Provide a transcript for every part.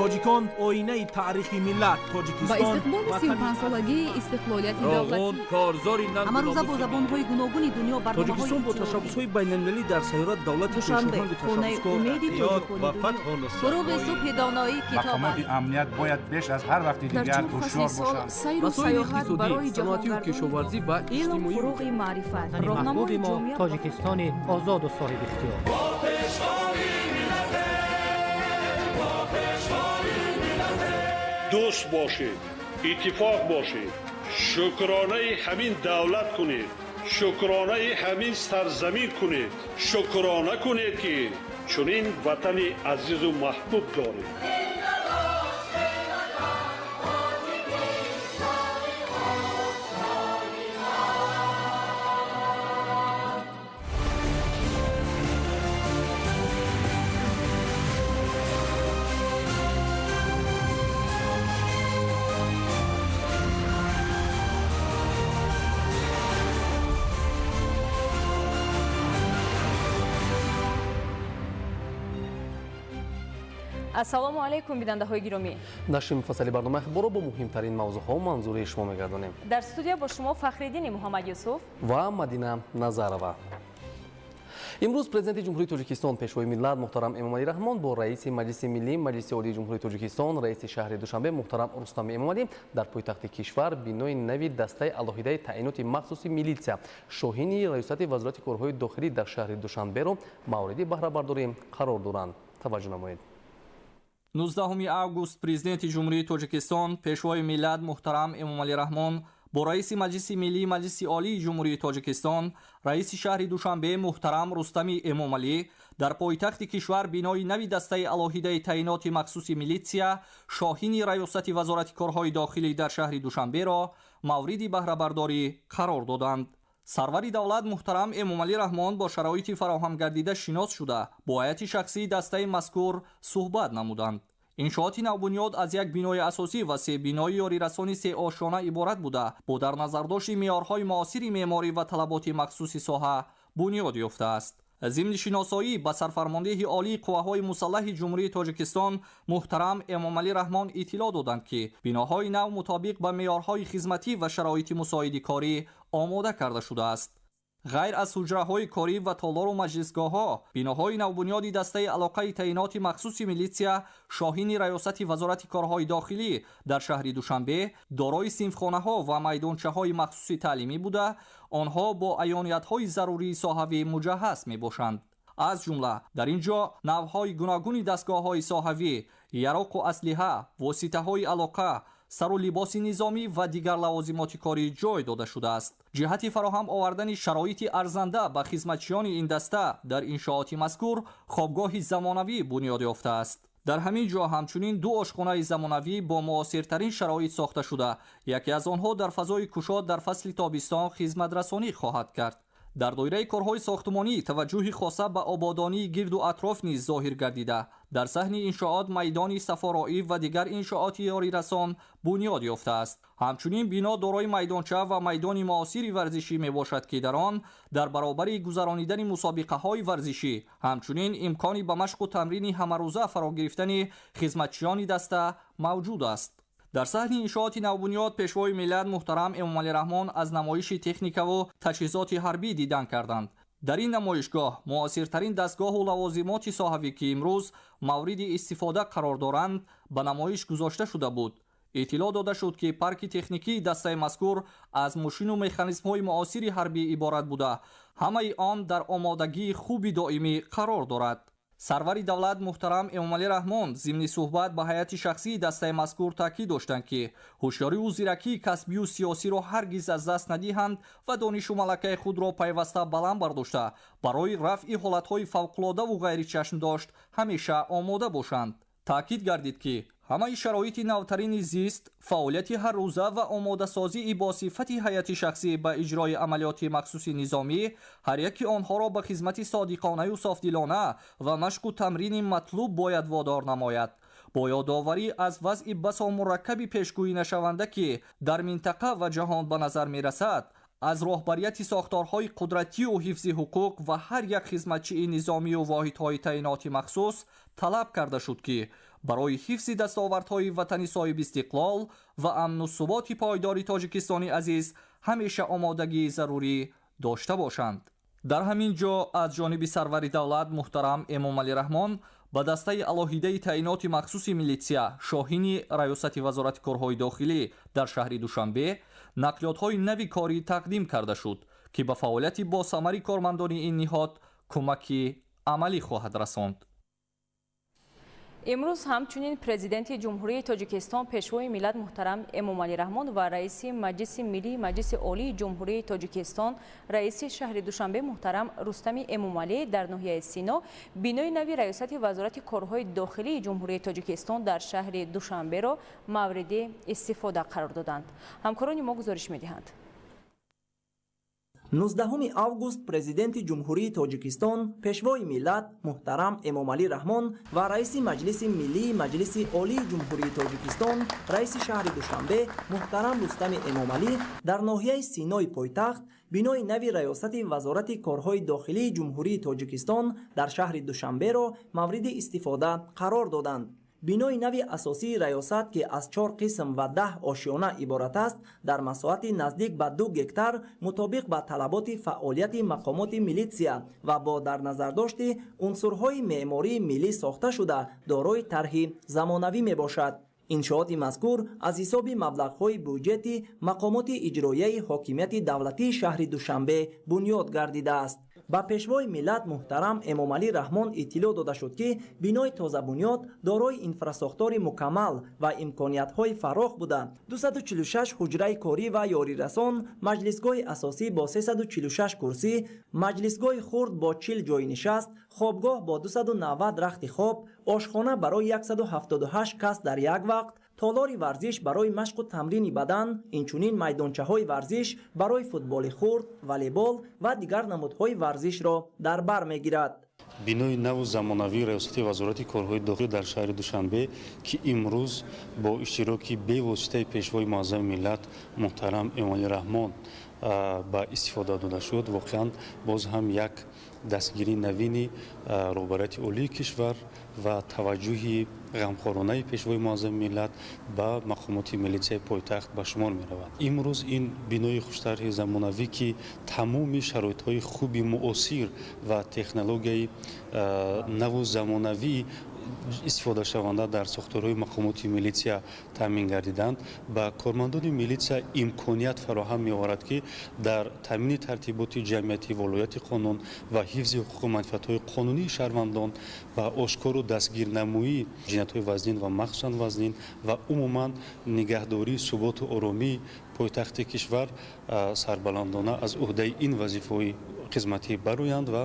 Тоҷикон оинаи таърихи миллат. Тоҷикистон ба истиқболи 35-солагии истиқлолияти давлатӣ. Корзори ҳамарӯза бо забонҳои гуногуни дунё барномаҳои Тоҷикистон бо ташаббусҳои байналмилалӣ дар сайёра давлати Душанбе, хонаи умеди ва тоҷикони фуруғи субҳи доноӣ китоб Мақомоти амният бояд беш аз ҳар вақти Дар дигар чор фасли ҳушёр сол бошанд. сайру Масоили сайёҳат иқтисодӣ, барои саноатию ҷаҳонгардони кишоварзӣ ва илм, иҷтимоӣ. фуруғи маърифат, Ватани роҳнамои маҳбуби мо ҷомеа. Тоҷикистони озоду соҳибихтиёр. Дӯст бошед, иттифоқ бошед, шукронаи ҳамин давлат кунед, шукронаи ҳамин сарзамин кунед, шукрона кунед, ки чунин ватани азизу маҳбуб доред. Ассалому алайкум, бинандаҳои гиромӣ. Нашри муфассали барномаи ахборро бо муҳимтарин мавзӯъҳо манзури шумо мегардонем. Дар студия бо шумо Фахриддини Муҳаммад Юсуф ва Мадина Назарова. Имрӯз Президенти Ҷумҳурии Тоҷикистон, Пешвои миллат муҳтарам Эмомалӣ Раҳмон бо раиси Маҷлиси Миллӣ Маҷлиси Олии Ҷумҳурии Тоҷикистон, раиси шаҳри Душанбе муҳтарам Рустами Эмомалӣ дар пойтахти кишвар бинои нави дастаи алоҳидаи таъиноти махсуси милитсия Шоҳини Раёсати Вазорати корҳои дохилӣ дар шаҳри Душанберо мавриди баҳрабардорӣ қарор доданд. Таваҷҷӯҳ намоед. 19 август Президенти Ҷумҳурии Тоҷикистон, Пешвои миллат муҳтарам Эмомалӣ Раҳмон бо раиси Маҷлиси Миллии Маҷлиси Олии Ҷумҳурии Тоҷикистон, раиси шаҳри Душанбе муҳтарам Рустами Эмомалӣ дар пойтахти кишвар бинои нави дастаи алоҳидаи таъиноти махсуси милитсия Шоҳини Раёсати Вазорати корҳои дохилӣ дар шаҳри Душанберо мавриди баҳрабардорӣ қарор доданд. Сарвари давлат муҳтарам Эмомалӣ Раҳмон бо шароити фароҳамгардида шинос шуда, бо ҳайати шахсии дастаи мазкур суҳбат намуданд. Иншооти навбунёд аз як бинои асосӣ ва се бинои ёрирасони сеошёна иборат буда, бо дар назардошти меъёрҳои муосири меъморӣ ва талаботи махсуси соҳа бунёд ёфтааст. Зимни шиносоӣ ба сарфармондеҳи олии қувваҳои мусаллаҳи Ҷумҳурии Тоҷикистон муҳтарам Эмомалӣ Раҳмон иттилоъ доданд, ки биноҳои нав мутобиқ ба меъёрҳои хизматӣ ва шароити мусоиди корӣ омода карда шудааст. Ғайр аз ҳуҷраҳои корӣ ва толору маҷлисгоҳҳо, биноҳои навбунёди дастаи алоқаи таъиноти махсуси милитсия Шоҳини Раёсати Вазорати корҳои дохилӣ дар шаҳри Душанбе дорои синфхонаҳо ва майдончаҳои махсуси таълимӣ буда, онҳо бо аёниятҳои зарурии соҳавӣ муҷаҳҳаз мебошанд. Аз ҷумла дар ин ҷо навъҳои гуногуни дастгоҳҳои соҳавӣ, яроқу аслиҳа, воситаҳои алоқа, сару либоси низомӣ ва дигар лавозимоти корӣ ҷой дода шудааст. Ҷиҳати фароҳам овардани шароити арзанда ба хизматчиёни ин даста дар иншооти мазкур хобгоҳи замонавӣ бунёд ёфтааст. Дар ҳамин ҷо ҳамчунин ду ошхонаи замонавӣ бо муосиртарин шароит сохта шуда, яке аз онҳо дар фазои кушод дар фасли тобистон хизматрасонӣ хоҳад кард. Дар доираи корҳои сохтмонӣ таваҷҷӯҳи хоса ба ободонии гирду атроф низ зоҳир гардида, дар саҳни иншоот майдони сафороӣ ва дигар иншооти ёрирасон бунёд ёфтааст. Ҳамчунин бино дорои майдонча ва майдони муосири варзишӣ мебошад, ки дар он дар баробари гузаронидани мусобиқаҳои варзишӣ ҳамчунин имкони ба машқу тамрини ҳамарӯза фаро гирифтани хизматчиёни даста мавҷуд аст. Дар саҳни иншооти навбунёд Пешвои миллат муҳтарам Эмомалӣ Раҳмон аз намоиши техникаву таҷҳизоти ҳарбӣ дидан карданд. Дар ин намоишгоҳ муосиртарин дастгоҳу лавозимоти соҳавӣ, ки имрӯз мавриди истифода қарор доранд, ба намоиш гузошта шуда буд. Иттилоъ дода шуд, ки парки техникии дастаи мазкур аз мошину механизмҳои муосири ҳарбӣ иборат буда, ҳамаи он дар омодагии хуби доимӣ қарор дорад. Сарвари давлат муҳтарам Эмомалӣ Раҳмон зимни суҳбат ба ҳайати шахсии дастаи мазкур таъкид доштанд, ки ҳушёриву зиракии касбию сиёсиро ҳаргиз аз даст надиҳанд ва донишу малакаи худро пайваста баланд бардошта, барои рафъи ҳолатҳои фавқулодаву ғайричашмдошт ҳамеша омода бошанд. Таъкид гардид, ки ҳамаи шароити навтарини зист, фаъолияти ҳаррӯза ва омодасозии бо сифати ҳайати шахсӣ ба иҷрои амалиёти махсуси низомӣ ҳар яки онҳоро ба хизмати содиқонаю софдилона ва машқу тамрини матлуб бояд водор намояд. Бо ёдоварӣ аз вазъи басо мураккаби пешгӯӣ нашаванда, ки дар минтақа ва ҷаҳон ба назар мерасад, аз роҳбарияти сохторҳои қудратию ҳифзи ҳуқуқ ва ҳар як хизматчии низомию воҳидҳои таъиноти махсус талаб карда шуд, ки Барои ҳифзи дастовардҳои ватани соҳибистиқлол ва амну суботи пойдори Тоҷикистони азиз ҳамеша омодагии зарурӣ дошта бошанд. Дар ҳамин ҷо аз ҷониби сарвари давлат муҳтарам Эмомалӣ Раҳмон ба дастаи алоҳидаи таъиноти махсуси милитсия Шоҳини Раёсати Вазорати корҳои дохилӣ дар шаҳри Душанбе нақлиётҳои нави корӣ тақдим карда шуд, ки ба фаъолияти босамари кормандони ин ниҳод кӯмаки амалӣ хоҳад расонд. Имрӯз ҳамчунин Президенти Ҷумҳурии Тоҷикистон, Пешвои миллат муҳтарам Эмомалӣ Раҳмон ва Раиси Маҷлиси Миллии Маҷлиси Олии Ҷумҳурии Тоҷикистон, Раиси шаҳри Душанбе муҳтарам Рустами Эмомалӣ дар ноҳияи Сино бинои нави Раёсати Вазорати корҳои дохилии Ҷумҳурии Тоҷикистон дар шаҳри Душанберо мавриди истифода қарор доданд. Ҳамкорони мо гузориш медиҳанд. 19 август Президенти Ҷумҳурии Тоҷикистон, Пешвои миллат муҳтарам Эмомалӣ Раҳмон ва Раиси Маҷлиси Миллии Маҷлиси Олии Ҷумҳурии Тоҷикистон, Раиси шаҳри Душанбе муҳтарам Рустами Эмомалӣ дар ноҳияи Синои пойтахт бинои нави Раёсати Вазорати корҳои дохилии Ҷумҳурии Тоҷикистон дар шаҳри Душанберо мавриди истифода қарор доданд. Бинои нави асосии раёсат, ки аз 4 қисм ва 10 ошёна иборат аст, дар масоҳати наздик ба 2 гектар мутобиқ ба талаботи фаъолияти мақомоти милитсия ва бо дар назардошти унсурҳои меъмории миллӣ сохта шуда, дорои тарҳи замонавӣ мебошад. Иншооти мазкур аз ҳисоби маблағҳои бюҷети мақомоти иҷроияи ҳокимияти давлатии шаҳри Душанбе бунёд гардидааст. Ба Пешвои миллат муҳтарам Эмомалӣ Раҳмон иттилоъ дода шуд, ки бинои тозабунёд дорои инфрасохтори мукаммал ва имкониятҳои фарох буда, 246 ҳуҷраи корӣ ва ёрирасон, маҷлисгоҳи асосӣ бо 346 курсӣ, маҷлисгоҳи хурд бо 40 ҷойнишаст, хобгоҳ бо 290 рахти хоб, ошхона барои 178 кас дар як вақт, толори варзиш барои машқу тамрини бадан, инчунин майдончаҳои варзиш барои футболи хурд, волейбол ва дигар намудҳои варзишро дар бар мегирад. Бинои наву замонавии Раёсати Вазорати корҳои дохилӣ дар шаҳри Душанбе, ки имрӯз бо иштироки бевоситаи Пешвои муаззами миллат муҳтарам Эмомалӣ Раҳмон ба истифода дода шуд, воқеан боз ҳам як дастгирии навини роҳбарияти олии кишвар ва таваҷҷӯҳи ғамхоронаи Пешвои муаззами миллат ба мақомоти милитсияи пойтахт ба шумор меравад. Имрӯз ин бинои хуштарҳи замонавӣ, ки тамоми шароитҳои хуби муосир ва технологияи наву замонавӣ истифодашаванда дар сохторҳои мақомоти милитсия таъмин гардиданд, ба кормандони милитсия имконият фароҳам меоварад, ки дар таъмини тартиботи ҷамъиятӣ, волояти қонун ва ҳифзи ҳуқуқу манфиатҳои қонунии шаҳрвандон ва ошкору дастгирнамоии ҷиноятҳои вазнин ва махсусан вазнин ва умуман нигаҳдории суботу оромии пойтахти кишвар сарбаландона аз ӯҳдаи ин вазифаҳои хизматӣ бароянд ва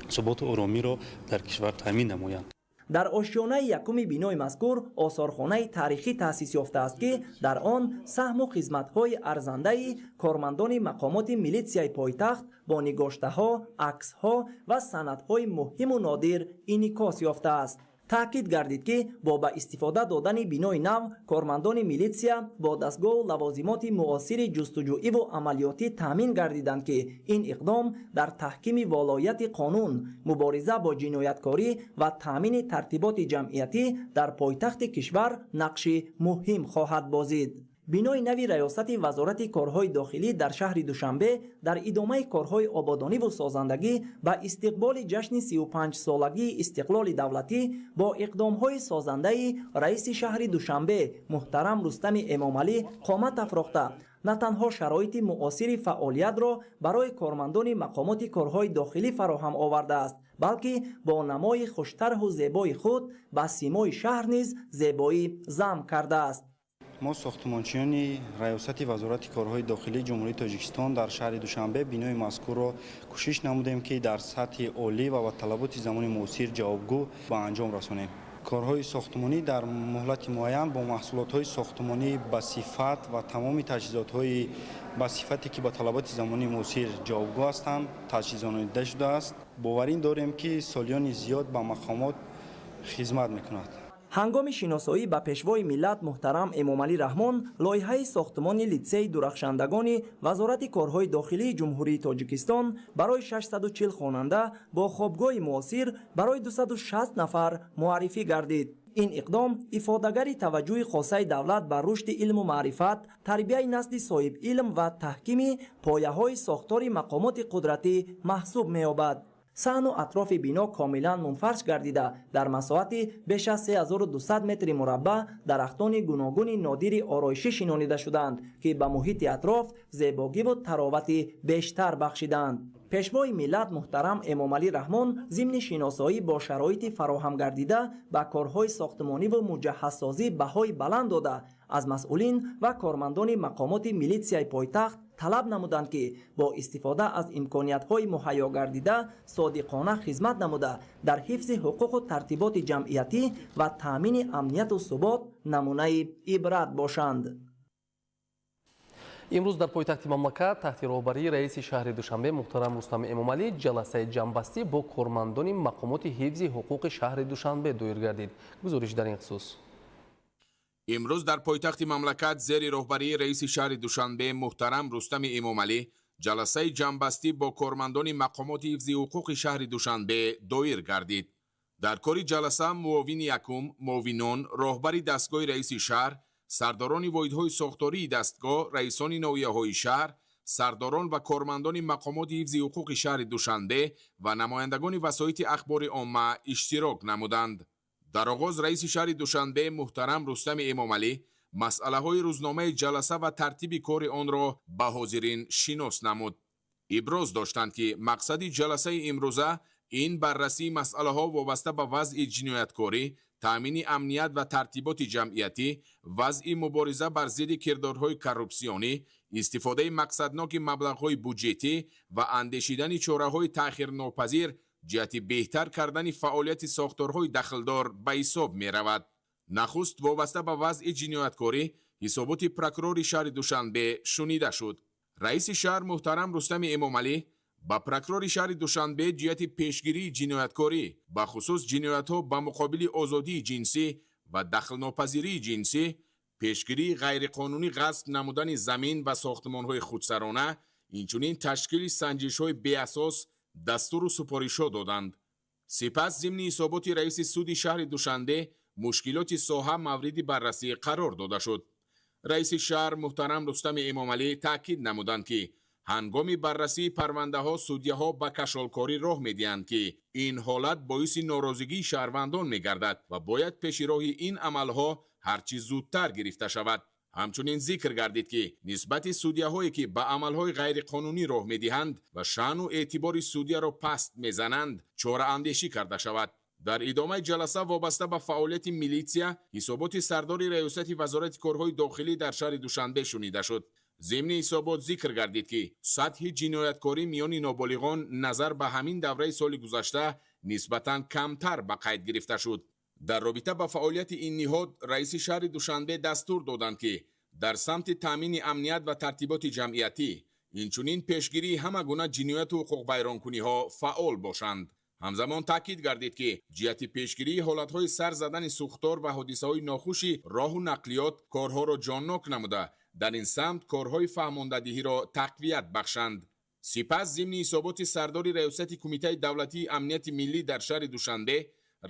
суботу оромиро дар кишвар таъмин намоянд. Дар ошёнаи якуми бинои мазкур осорхонаи таърихӣ таъсис ёфтааст, ки дар он саҳму хизматҳои арзандаи кормандони мақомоти милитсияи пойтахт бо нигоштаҳо, аксҳо ва санадҳои муҳиму нодир инъикос ёфтааст. Таъкид гардид, ки бо ба истифода додани бинои нав кормандони милитсия бо дастгоҳу лавозимоти муосири ҷустуҷӯиву амалиётӣ таъмин гардиданд, ки ин иқдом дар таҳкими волояти қонун, мубориза бо ҷинояткорӣ ва таъмини тартиботи ҷамъиятӣ дар пойтахти кишвар нақши муҳим хоҳад бозид. Бинои нави Раёсати Вазорати корҳои дохилӣ дар шаҳри Душанбе дар идомаи корҳои ободониву созандагӣ ба истиқболи ҷашни 35-солагии истиқлоли давлатӣ бо иқдомҳои созандаи раиси шаҳри Душанбе муҳтарам Рустами Эмомалӣ қомат афрохта, на танҳо шароити муосири фаъолиятро барои кормандони мақомоти корҳои дохилӣ фароҳам овардааст, балки бо намои хуштарҳу зебои худ ба симои шаҳр низ зебоӣ зам кардааст. Мо, сохтмончиёни Раёсати Вазорати корҳои дохилии Ҷумҳурии Тоҷикистон дар шаҳри Душанбе, бинои мазкурро кӯшиш намудем, ки дар сатҳи олӣ ва ба талаботи замони муосир ҷавобгӯ ба анҷом расонем. Корҳои сохтмонӣ дар муҳлати муайян бо маҳсулотҳои сохтмонӣ ба сифат ва тамоми таҷҳизотҳои ба сифате, ки ба талаботи замони муосир ҷавобгӯ ҳастанд, таҷҳизонида шудааст. Боварин дорем, ки солиёни зиёд ба мақомот хизмат мекунад. Ҳангоми шиносоӣ ба Пешвои миллат муҳтарам Эмомалӣ Раҳмон лоиҳаи сохтмони литсейи дурахшандагони Вазорати корҳои дохилии Ҷумҳурии Тоҷикистон барои 640 хонанда бо хобгоҳи муосир барои 260 нафар муаррифӣ гардид. Ин иқдом ифодагари таваҷҷӯҳи хосаи давлат ба рушди илму маърифат, тарбияи насли соҳибилм ва таҳкими пояҳои сохтори мақомоти қудратӣ маҳсуб меёбад. Саҳну атрофи бино комилан мунфарш гардида, дар масоҳати беш аз 3200 метри мураббаъ дарахтони гуногуни нодири ороишӣ шинонида шудаанд, ки ба муҳити атроф зебогиву таровати бештар бахшидаанд. Пешвои миллат муҳтарам Эмомалӣ Раҳмон зимни шиносоӣ бо шароити фароҳам гардида ба корҳои сохтмониву муҷаҳҳазсозӣ баҳои баланд дода, аз масъулин ва кормандони мақомоти милитсияи пойтахт талаб намуданд, ки бо истифода аз имкониятҳои муҳайё гардида содиқона хизмат намуда, дар ҳифзи ҳуқуқу тартиботи ҷамъиятӣ ва таъмини амнияту субот намунаи ибрат бошанд. Имрӯз дар пойтахти мамлакат таҳти роҳбарии раиси шаҳри Душанбе муҳтарам Рустам Эмомалӣ ҷаласаи ҷамъбастӣ бо кормандони мақомоти ҳифзи ҳуқуқи шаҳри Душанбе доир гардид. Гузориш дар ин хусус. Имрӯз дар пойтахти мамлакат зери роҳбарии раиси шаҳри Душанбе муҳтарам Рустами Эмомалӣ ҷаласаи ҷамъбастӣ бо кормандони мақомоти ҳифзи ҳуқуқи шаҳри Душанбе доир гардид. Дар кори ҷаласа муовини якум, муовинон, роҳбари дастгоҳи раиси шаҳр, сардорони воҳидҳои сохтории дастгоҳ, раисони ноҳияҳои шаҳр, сардорон ва кормандони мақомоти ҳифзи ҳуқуқи шаҳри Душанбе ва намояндагони васоити ахбори омма иштирок намуданд. Дар оғоз раиси шаҳри Душанбе муҳтарам Рустами Эмомалӣ масъалаҳои рӯзномаи ҷаласа ва тартиби кори онро ба ҳозирин шинос намуд. Иброз доштанд, ки мақсади ҷаласаи имрӯза ин баррасии масъалаҳо вобаста ба вазъи ҷинояткорӣ, таъмини амният ва тартиботи ҷамъиятӣ, вазъи мубориза бар зидди кирдорҳои коррупсионӣ, истифодаи мақсадноки маблағҳои буҷетӣ ва андешидани чораҳои таъхирнопазир ҷиҳати беҳтар кардани фаъолияти сохторҳои дахлдор ба ҳисоб меравад. Нахуст вобаста ба вазъи ҷинояткорӣ ҳисоботи прокурори шаҳри Душанбе шунида шуд. Раиси шаҳр муҳтарам Рустами Эмомалӣ ба прокурори шаҳри Душанбе ҷиҳати пешгирии ҷинояткорӣ, бахусус ҷиноятҳо ба муқобили озодии ҷинсӣ ва дахлнопазирии ҷинсӣ, пешгирии ғайриқонунӣ ғасб намудани замин ва сохтмонҳои худсарона, инчунин ташкили санҷишҳои беасос дастуру супоришҳо доданд. Сипас зимни ҳисоботи раиси суди шаҳри Душанбе мушкилоти соҳа мавриди баррасӣ қарор дода шуд. Раиси шаҳр муҳтарам Рустами Эмомалӣ таъкид намуданд, ки ҳангоми баррасии парвандаҳо судяҳо ба кашолкорӣ роҳ медиҳанд, ки ин ҳолат боиси норозигии шаҳрвандон мегардад ва бояд пеши роҳи ин амалҳо ҳарчи зудтар гирифта шавад. Ҳамчунин зикр гардид, ки нисбати судяҳое ки ба амалҳои ғайриқонунӣ роҳ медиҳанд ва шаъну эътибори судяро паст мезананд, чораандешӣ карда шавад. Дар идомаи ҷаласа вобаста ба фаъолияти милитсия ҳисоботи сардори раёсати вазорати корҳои дохилӣ дар шаҳри Душанбе шунида шуд. Зимни ҳисобот зикр гардид, ки сатҳи ҷинояткорӣ миёни ноболиғон назар ба ҳамин давраи соли гузашта нисбатан камтар ба қайд гирифта шуд. Дар робита ба фаъолияти ин ниҳод раиси шаҳри Душанбе дастур доданд, ки дар самти таъмини амният ва тартиботи ҷамъиятӣ, инчунин пешгирии ҳама гуна ҷинояту ҳуқуқвайронкуниҳо фаъол бошанд. Ҳамзамон таъкид гардид, ки ҷиҳати пешгирии ҳолатҳои сар задани сӯхтор ва ҳодисаҳои нохуши роҳу нақлиёт корҳоро ҷоннок намуда, дар ин самт корҳои фаҳмондадиҳиро тақвият бахшанд. Сипас зимни ҳисоботи сардори раёсати Кумитаи давлатии амнияти миллӣ дар шаҳри Душанбе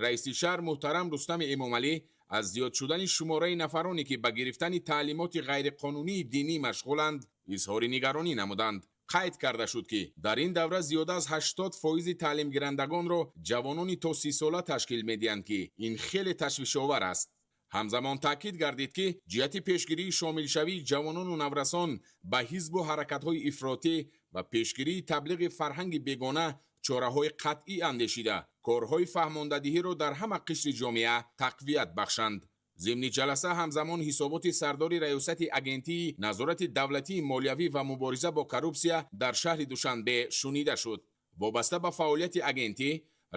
раиси шаҳр муҳтарам Рустами Эмомалӣ аз зиёд шудани шумораи нафароне ки ба гирифтани таълимоти ғайриқонунии динӣ машғуланд изҳори нигаронӣ намуданд. Қайд карда шуд, ки дар ин давра зиёда аз 80% таълимгирандагонро ҷавонони то 30 сола ташкил медиҳанд, ки ин хеле ташвишовар аст. Ҳамзамон таъкид гардид, ки ҷиҳати пешгирии шомилшавии ҷавонону наврасон ба ҳизбу ҳаракатҳои ифротӣ ва пешгирии таблиғи фарҳанги бегона чораҳои қатъӣ андешида, корҳои фаҳмондадиҳиро дар ҳама қишри ҷомеа тақвият бахшанд. Зимни ҷаласа ҳамзамон ҳисоботи сардори раёсати Агентии назорати давлатии молиявӣ ва мубориза бо коррупсия дар шаҳри Душанбе шунида шуд. Вобаста ба фаъолияти агентӣ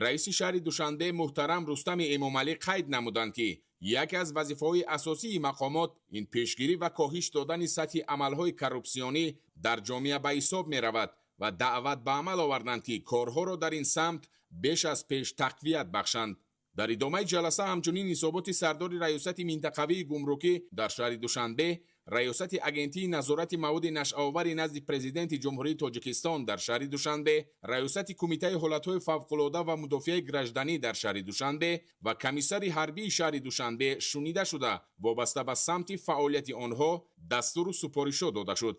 раиси шаҳри Душанбе муҳтарам Рустами Эмомалӣ қайд намуданд, ки яке аз вазифаҳои асосии мақомот ин пешгирӣ ва коҳиш додани сатҳи амалҳои коррупсионӣ дар ҷомеа ба ҳисоб меравад ва даъват ба амал оварданд, ки корҳоро дар ин самт беш аз пеш тақвият бахшанд. Дар идомаи ҷаласа ҳамчунин ҳисоботи сардори раёсати минтақавии гумрукӣ дар шаҳри Душанбе, Раёсати Агентии назорати маводи нашъаовари назди Президенти Ҷумҳурии Тоҷикистон дар шаҳри Душанбе, Раёсати Кумитаи ҳолатҳои фавқулода ва мудофиаи гражданӣ дар шаҳри Душанбе ва комиссари ҳарбии шаҳри Душанбе шунида шуда, вобаста ба самти фаъолияти онҳо дастуру супоришҳо дода шуд.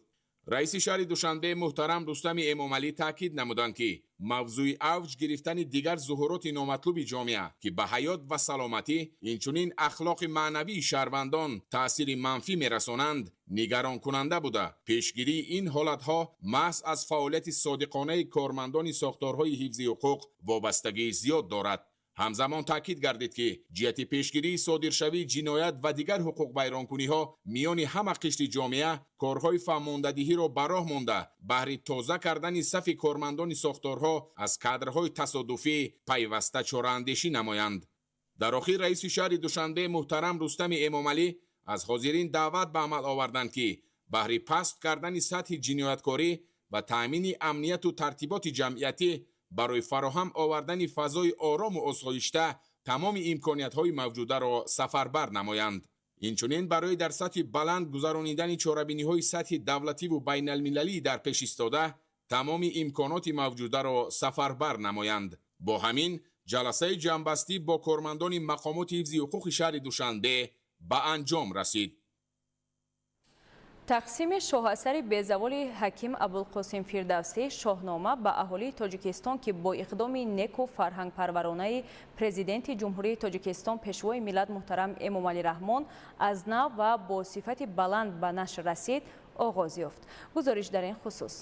Раиси шаҳри Душанбе муҳтарам Рустами Эмомалӣ таъкид намуданд, ки мавзӯи авҷ гирифтани дигар зуҳуроти номатлуби ҷомеа, ки ба ҳаёт ва саломатӣ, инчунин ахлоқи маънавии шаҳрвандон таъсири манфӣ мерасонанд, нигаронкунанда буда, пешгирии ин ҳолатҳо маҳз аз фаъолияти содиқонаи кормандони сохторҳои ҳифзи ҳуқуқ вобастагии зиёд дорад. Ҳамзамон таъкид гардид, ки ҷиҳати пешгирии содиршавии ҷиноят ва дигар ҳуқуқвайронкуниҳо миёни ҳама қишри ҷомеа корҳои фаҳмондадиҳиро ба роҳ монда, баҳри тоза кардани сафи кормандони сохторҳо аз кадрҳои тасодуфӣ пайваста чораандешӣ намоянд. Дар охир раиси шаҳри Душанбе муҳтарам Рустами Эмомалӣ аз ҳозирин даъват ба амал оварданд, ки баҳри паст кардани сатҳи ҷинояткорӣ ва таъмини амнияту тартиботи ҷамъиятӣ барои фароҳам овардани фазои орому осоишта тамоми имкониятҳои мавҷударо сафарбар намоянд. Инчунин барои дар сатҳи баланд гузаронидани чорабиниҳои сатҳи давлативу байналмилалӣ дар пеш истода тамоми имконоти мавҷударо сафарбар намоянд. Бо ҳамин ҷаласаи ҷамъбастӣ бо кормандони мақомоти ҳифзи ҳуқуқи шаҳри Душанбе ба анҷом расид. Тақсими шоҳасари безаволи ҳаким Абулқосим Фирдавсӣ «Шоҳнома» ба аҳолии Тоҷикистон, ки бо иқдоми неку фарҳангпарваронаи Президенти Ҷумҳурии Тоҷикистон Пешвои миллат муҳтарам Эмомалӣ Раҳмон аз нав ва бо сифати баланд ба нашр расид, оғоз ёфт. Гузориш дар ин хусус.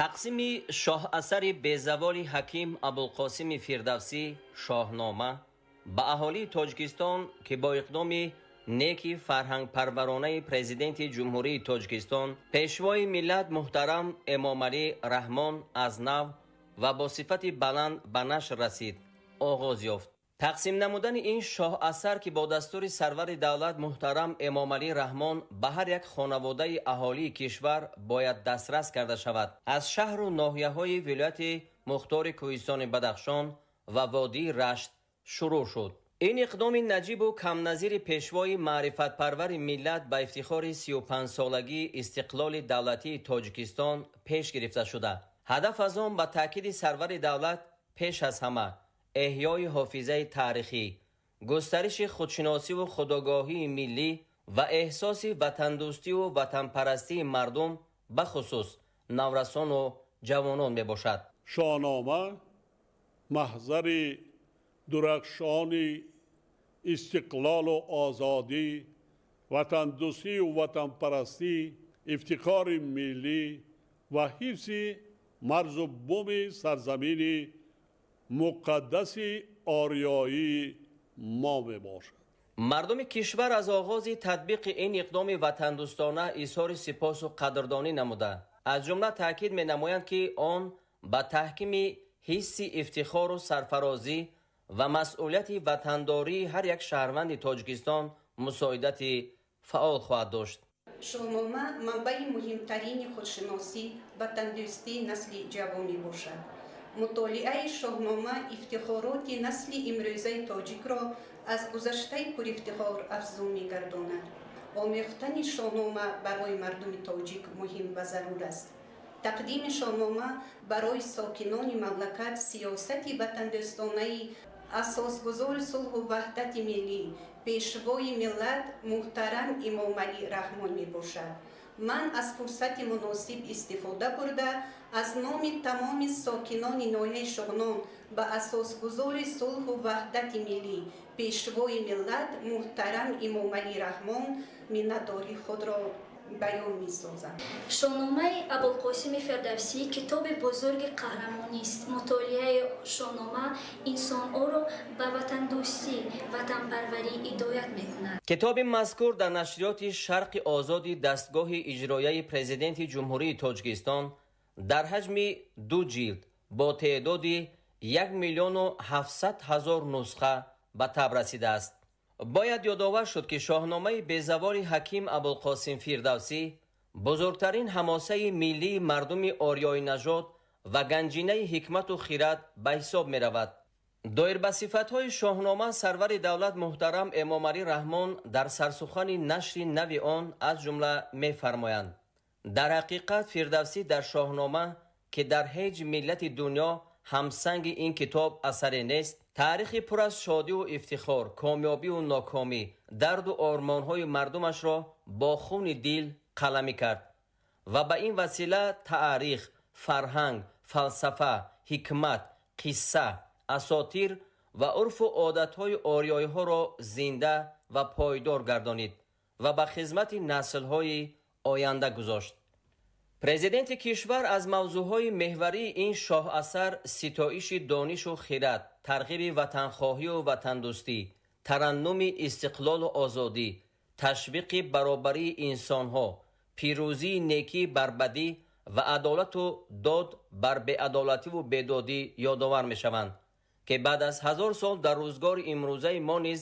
Тақсими шоҳасари безаволи ҳаким Абулқосими Фирдавсӣ «Шоҳнома» ба аҳолии Тоҷикистон, ки бо иқдоми неки фарҳангпарваронаи Президенти Ҷумҳурии Тоҷикистон Пешвои миллат муҳтарам Эмомалӣ Раҳмон аз нав ва бо сифати баланд ба нашр расид, оғоз ёфт. Тақсим намудани ин шоҳасар, ки бо дастури сарвари давлат муҳтарам Эмомалӣ Раҳмон ба ҳар як хонаводаи аҳолии кишвар бояд дастрас карда шавад, аз шаҳру ноҳияҳои вилояти мухтори Кӯҳистони Бадахшон ва водии Рашт шурӯъ шуд. Ин иқдоми наҷибу камназири пешвои маърифатпарвари миллат ба ифтихори 35-солагии истиқлоли давлатии Тоҷикистон пеш гирифта шуда, ҳадаф аз он ба таъкиди сарвари давлат пеш аз ҳама эҳёи ҳофизаи таърихӣ, густариши худшиносиву худогоҳии миллӣ ва эҳсоси ватандӯстиву ватанпарастии мардум, бахусус наврасону ҷавонон мебошад. Шоҳнома маҳзари дурахшони истиқлолу озодӣ, ватандӯстию ватанпарастӣ, ифтихори миллӣ ва ҳифзи марзу буми сарзамини муқаддаси ориёии мо мебошад. Мардуми кишвар аз оғози татбиқи ин иқдоми ватандӯстона изҳори сипосу қадрдонӣ намуда, аз ҷумла таъкид менамоянд, ки он ба таҳкими ҳисси ифтихору сарфарозӣ ва масъулияти ватандории ҳар як шаҳрванди Тоҷикистон мусоидати фаъол хоҳад дошт. Шоҳнома манбаи муҳимтарини худшиносӣ, ватандӯстии насли ҷавон мебошад. Мутолиаи Шоҳнома ифтихороти насли имрӯзаи тоҷикро аз гузаштаи пурифтихор афзун мегардонад. Омӯхтани Шоҳнома барои мардуми тоҷик муҳим ва зарур аст. Тақдими Шоҳнома барои сокинони мамлакат сиёсати ватандӯстонаи асосгузори сулҳу ваҳдати миллӣ, пешвои миллат муҳтарам Эмомалӣ Раҳмон мебошад. Ман аз фурсати муносиб истифода бурда, аз номи тамоми сокинони ноҳияи Шоҳнон ба асосгузори сулҳу ваҳдати миллӣ, пешвои миллат муҳтарам Эмомалӣ Раҳмон миннатдории худро баён месозам. Шоҳномаи Абулқосими Фирдавсӣ китоби бузурги қаҳрамонист. Мутолиаи Шоҳнома инсонҳоро ба ватандӯстӣ, ватанпарварӣ ҳидоят мекунад. Китоби мазкур дар нашриёти Шарқи озоди дастгоҳи иҷроияи Президенти Ҷумҳурии Тоҷикистон дар ҳаҷми 2 ҷилд бо теъдоди 1 700 000 нусха ба таб расидааст. Бояд ёдовар шуд, ки шоҳномаи безаволи ҳаким Абулқосим Фирдавсӣ Бузургтарин ҳамосаи миллии мардуми ориёинажод ва ганҷинаи ҳикмату хирад ба ҳисоб меравад. Доир ба сифатҳои Шоҳнома сарвари давлат муҳтарам Эмомалӣ Раҳмон дар сарсухани нашри нави он аз ҷумла мефармоянд: дар ҳақиқат Фирдавсӣ дар Шоҳнома, ки дар ҳеҷ миллати дунё ҳамсанги ин китоб асаре нест, таърихи пур аз шодиву ифтихор, комёбиву нокомӣ, дарду ормонҳои мардумашро бо хуни дил қаламӣ кард ва ба ин васила таърих, фарҳанг, фалсафа, ҳикмат, қисса, асотир ва урфу одатҳои ориёиҳоро зинда ва пойдор гардонид ва ба хизмати наслҳои оянда гузошт. Президенти кишвар аз мавзӯъҳои меҳварии ин шоҳасар ситоиши донишу хирад, тарғиби ватанхоҳию ватандӯстӣ, тараннуми истиқлолу озодӣ, ташвиқи баробарии инсонҳо, пирӯзии некӣ бар бадӣ ва адолату дод бар беадолативу бедодӣ ёдовар мешаванд, ки баъд аз 1000 сол дар рӯзгори имрӯзаи мо низ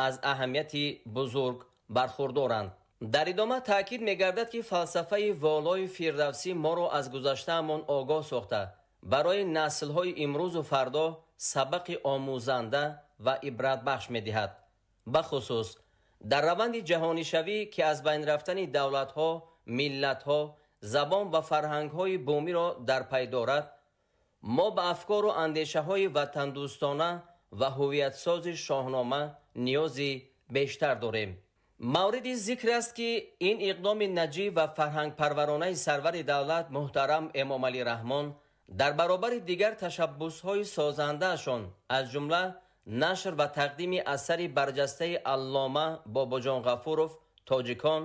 аз аҳамияти бузург бархурдоранд. Дар идома таъкид мегардад, ки фалсафаи волои Фирдавсӣ моро аз гузаштаамон огоҳ сохта, барои наслҳои имрӯзу фардо сабақи омӯзанда ва ибратбахш медиҳад. Бахусус дар раванди ҷаҳонишавӣ, ки аз байн рафтани давлатҳо, миллатҳо, забон ва фарҳангҳои бумиро дар пай дорад, мо ба афкору андешаҳои ватандӯстона ва ҳувиятсози Шоҳнома ниёзи бештар дорем. Мавриди зикр аст, ки ин иқдоми наҷиб ва фарҳангпарваронаи сарвари давлат муҳтарам Эмомалӣ Раҳмон дар баробари дигар ташаббусҳои созандаашон, аз ҷумла нашр ва тақдими асари барҷастаи аллома Бобоҷон Ғафуров «Тоҷикон»,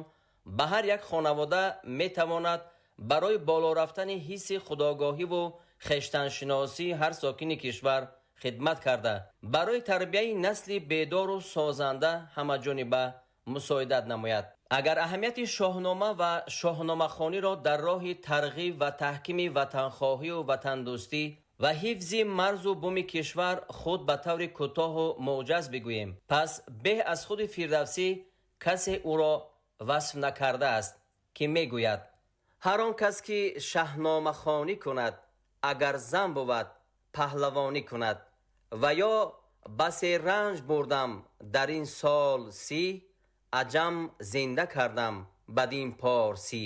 ба ҳар як хонавода метавонад барои боло рафтани ҳисси худогоҳиву хештаншиносии ҳар сокини кишвар хидмат карда, барои тарбияи насли бедору созанда ҳамаҷониба мусоидат намояд. Агар аҳамияти Шоҳнома ва шоҳномахониро дар роҳи тарғиб ва таҳкими ватанхоҳию ватандӯстӣ ва ҳифзи марзу буми кишвар худ ба таври кӯтоҳу муҷаз бигӯем, пас беҳ аз худи Фирдавсӣ касе ӯро васф накардааст, ки мегӯяд: ҳар он кас ки шаҳномахонӣ кунад, агар зан бувад, паҳлавонӣ кунад. Ва ё басе ранҷ бурдам дар ин сол 30, аҷам зинда кардам бадин порсӣ.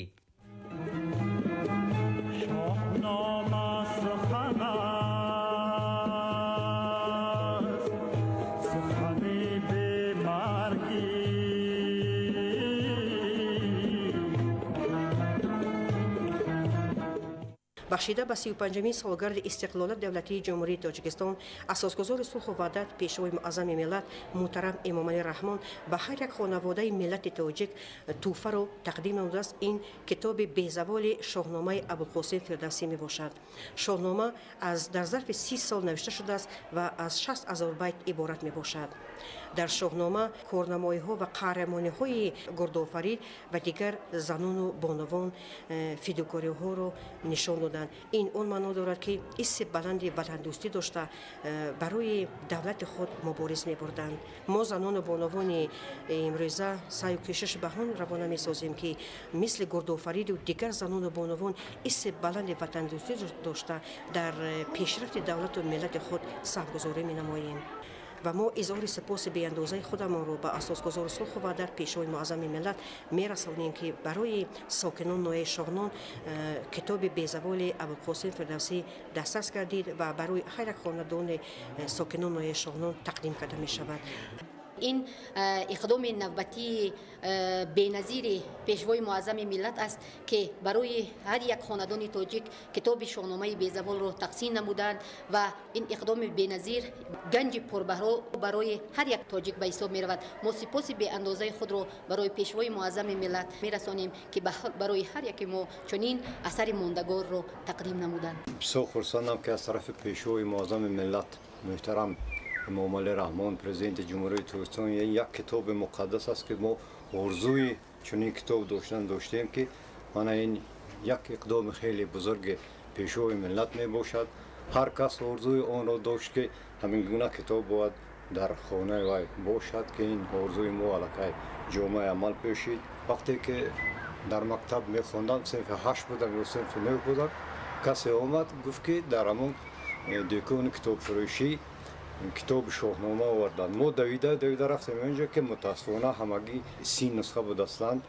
Бахшида ба 35-мин солгарди истиқлолият давлатии Ҷумҳурии Тоҷикистон, асосгузори сулҳу ваҳдат, пешвои муаззами миллат муҳтарам Эмомалӣ Раҳмон ба ҳар як хонаводаи миллати тоҷик тӯҳфаро тақдим намудааст. Ин китоби безаволи Шоҳномаи Абулқосим Фирдавсӣ мебошад. Шоҳнома дар зарфи 30 сол навишта шудааст ва аз 60 000 байт иборат мебошад. Дар Шоҳнома корнамоиҳо ва қаҳрамониҳои Гурдофарид ва дигар занону бонувон фидокориҳоро нишон доданд. Ин он маъно дорад, ки ҳисси баланди ватандӯстӣ дошта, барои давлати худ мубориз мебурданд. Мо занону бонувони имрӯза саъю кӯшиш ба он равона месозем, ки мисли Гурдофариду дигар занону бонувон ҳисси баланди ватандӯстӣ дошта, дар пешрафти давлату миллати худ саҳмгузорӣ менамоем. Ва мо изҳори сипоси беандозаи худамонро ба асосгузори сулҳу ваҳдат, пешвои муаззами миллат мерасонем, ки барои сокинон ноҳияи Шоҳнон китоби безаволи Абулқосим Фирдавсӣ дастрас гардид ва барои ҳар як хонадони сокинон ноҳияи Шоҳнон тақдим карда мешавад. Ин иқдоми навбатии беназири пешвои муаззами миллат аст, ки барои ҳар як хонадони тоҷик китоби Шоҳномаи безаволро тақсим намуданд ва ин иқдоми беназир ганҷи пурбаҳро барои ҳар як тоҷик ба ҳисоб меравад. Мо сипоси беандозаи худро барои пешвои муаззами миллат мерасонем, ки барои ҳар яке мо чунин асари мондагорро тақдим намуданд. Бисёр хурсандам, ки аз тарафи пешвои муаззами миллат муҳтарам Эмомалӣ Раҳмон, президенти Ҷумҳурии Тоҷикистон, як китоби муқаддас аст, ки мо орзуи чунин китоб доштан доштем, ки мана ин як иқдоми хеле бузурги пешвои миллат мебошад. Ҳар кас орзуи онро дошт, ки ҳамин гуна китоб бояд дар хонаи вай бошад, ки ин орзуи мо аллакай ҷомаи амал пӯшид. Вақте ки Дар мактаб мехондам, синфи 8 будам ё синфи 9 будам. Касе омад, гуфт, ки дар ҳамон дӯкони китобфурӯшӣ китоби Шоҳнома оварданд. Мо давида давида рафтем онҷо, ки мутаассифона ҳамагӣ 30 нусха будастанд.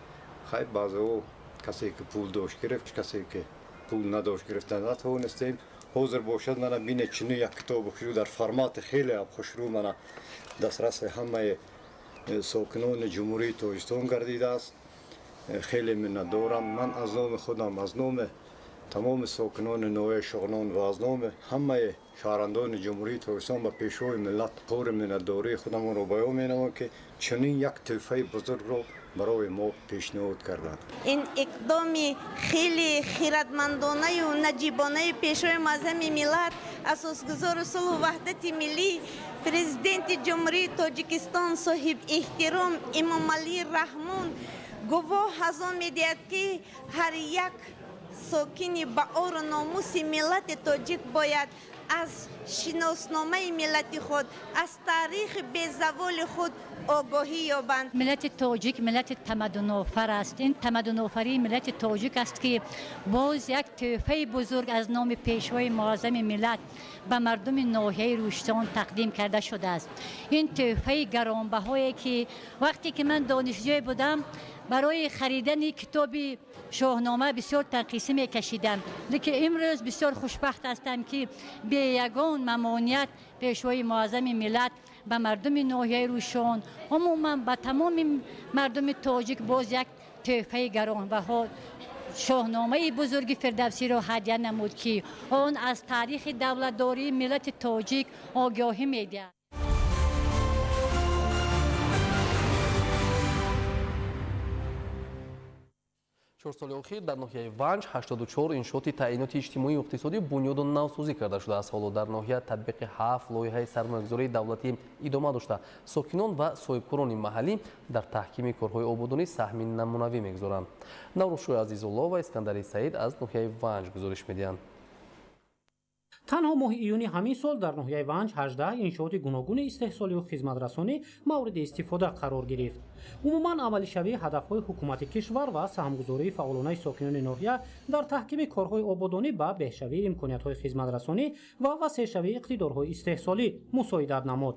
Хайр, баъзеҳо, касе ки пул дошт, гирифт, касе ки пул надошт, гирифта натавонистем. Ҳозир бошад, мана бинед, чунин як китоби хушрӯ дар формати хеле хушрӯ мана дастраси ҳамаи сокинони Ҷумҳурии Тоҷикистон гардидааст. Хеле миннатдорам. Ман аз номи худам, аз номи тамоми сокинони ноҳияи Шуғнон ва аз номи ҳамаи шаҳрвандони Ҷумҳурии Тоҷикистон ба Пешвои миллат изҳори миннатдории худамонро баён менамоям, ки чунин як тӯҳфаи бузургро барои мо пешниҳод карданд. Ин иқдоми хеле хиратмандонаю наҷибонаи Пешвои муаззами миллат, асосгузори сулҳу ваҳдати миллӣ, Президенти Ҷумҳурии Тоҷикистон соҳиб эҳтиром Эмомалӣ Раҳмон гувоҳ аз он медиҳад, ки ҳар як сокини баору номуси миллати тоҷик бояд аз шиносномаи миллати худ, аз таърихи безаволи худ огоҳӣ ёбанд. Миллати тоҷик миллати тамаддунофар аст. Ин тамаддунофарии миллати тоҷик аст, ки боз як тӯҳфаи бузург аз номи Пешвои муаззами миллат ба мардуми ноҳияи Рӯштон тақдим карда шудааст. Ин тӯҳфаи гаронбаҳое, ки вақте ки ман донишҷӯе будам, барои харидани китоби Шоҳнома бисёр танқисӣ мекашидам, лекин имрӯз бисёр хушбахт ҳастам, ки бе ягон мамоният Пешвои муаззами миллат ба мардуми ноҳияи Рӯшон, умуман ба тамоми мардуми тоҷик боз як тӯҳфаи гаронбаҳо, Шоҳномаи бузурги Фирдавсиро ҳадя намуд, ки он аз таърихи давлатдории миллати тоҷик огоҳӣ медиҳад. 4 соли охир дар ноҳияи Ванҷ 84 иншооти таъиноти иҷтимоию иқтисодӣ бунёду навсозӣ карда шудааст. Ҳоло дар ноҳия татбиқи ҳафт лоиҳаи сармоягузории давлатӣ идома дошта, сокинон ва соҳибкорони маҳаллӣ дар таҳкими корҳои ободонӣ саҳми намунавӣ мегузоранд. Наврӯзшоҳи Азизулло ва Искандари Саид аз ноҳияи Ванҷ гузориш медиҳанд. Танҳо моҳи июни ҳамин сол дар ноҳияи Ванҷ 18 иншооти гуногуни истеҳсолию хизматрасонӣ мавриди истифода қарор гирифт. Умуман, амалишавии ҳадафҳои ҳукумати кишвар ва саҳмгузории фаъолонаи сокинони ноҳия дар таҳкими корҳои ободонӣ ба беҳшавии имкониятҳои хизматрасонӣ ва васеъшавии иқтидорҳои истеҳсолӣ мусоидат намуд.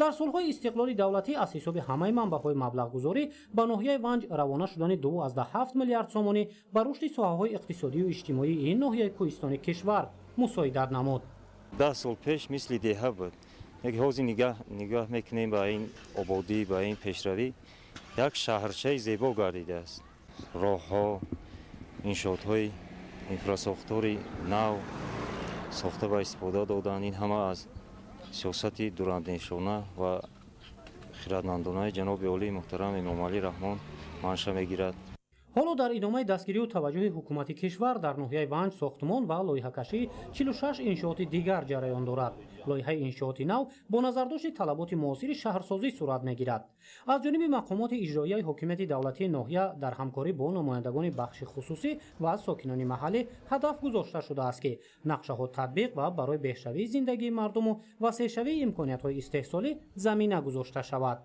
Дар солҳои истиқлоли давлатӣ аз ҳисоби ҳамаи манбаъҳои маблағгузорӣ ба ноҳияи Ванҷ равона шудани 2,7 миллиард сомонӣ ба рушди соҳаҳои иқтисодию иҷтимоии ин ноҳияи кӯҳистони кишвар мусоидат намуд. 10 сол пеш мисли деҳа буд. Яке ҳозир нигоҳ мекунем ба ин ободӣ, ба ин пешравӣ, як шаҳрчаи зебо гардидааст. Роҳҳо, иншоотҳои инфрасохтори нав сохта ба истифода доданд. Ин ҳама аз сиёсати дурандешона ва хиратмандонаи ҷаноби олии муҳтарам Эмомалӣ Раҳмон манша мегирад. Ҳоло дар идомаи дастгирию таваҷҷӯҳи ҳукумати кишвар дар ноҳияи Ванҷ сохтмон ва лоиҳакашии 46 иншооти дигар ҷараён дорад. Лоиҳаи иншооти нав бо назардошти талаботи муосири шаҳрсозӣ сурат мегирад. Аз ҷониби мақомоти иҷроияи ҳокимияти давлатии ноҳия дар ҳамкорӣ бо намояндагони бахши хусусӣ ва сокинони маҳаллӣ ҳадаф гузошта шудааст, ки нақшаҳо татбиқ ва барои беҳшавии зиндагии мардуму васеъшавии имкониятҳои истеҳсолӣ замина гузошта шавад.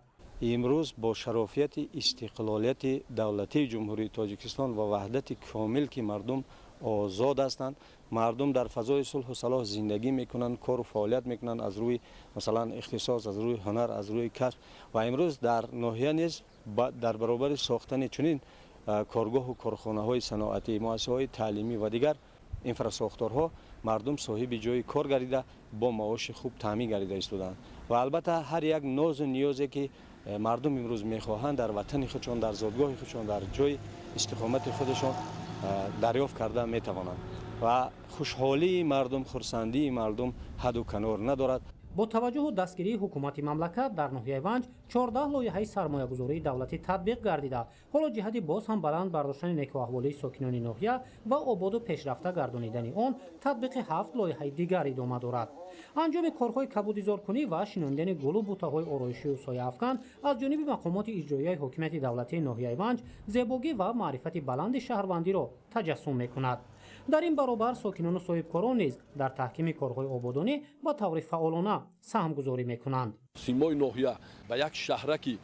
Имрӯз бо шарофияти истиқлолияти давлатии Ҷумҳурии Тоҷикистон ва ваҳдати комил, ки мардум озод ҳастанд, мардум дар фазои сулҳу салоҳ зиндагӣ мекунанд, кору фаъолият мекунанд аз рӯи, масалан, ихтисос, аз рӯи ҳунар, аз рӯи касб. Ва имрӯз дар ноҳия низ дар баробари сохтани чунин коргоҳу корхонаҳои саноатӣ, муассисаҳои таълимӣ ва дигар инфрасохторҳо мардум соҳиби ҷои кор гардида, бо маоши хуб таъмин гардида истодаанд. Ва албатта, ҳар як нозу ниёзе ки мардум имрӯз мехоҳанд, дар ватани худшон, дар зодгоҳи худшон, дар ҷои истиқомати худашон дарёфт карда метавонанд. Ва хушҳолии мардум, хурсандии мардум ҳадду канор надорад. Бо таваҷҷӯҳу дастгирии ҳукумати мамлакат дар ноҳияи Ванҷ 14 лоиҳаи сармоягузории давлатӣ татбиқ гардида, ҳоло ҷиҳати боз ҳам баланд бардоштани некӯаҳволии сокинони ноҳия ва ободу пешрафта гардонидани он татбиқи ҳафт лоиҳаи дигар идома дорад. Анҷоми корҳои кабудизоркунӣ ва шинонидани гулу бутаҳои ороишию сояафкан аз ҷониби мақомоти иҷроияи ҳокимияти давлатии ноҳияи Ванҷ зебогӣ ва маърифати баланди шаҳрвандиро таҷассум мекунад. Дар ин баробар сокинону соҳибкорон низ дар таҳкими корҳои ободонӣ ба таври фаъолона саҳмгузорӣ мекунанд. Симои ноҳия ба як шаҳраки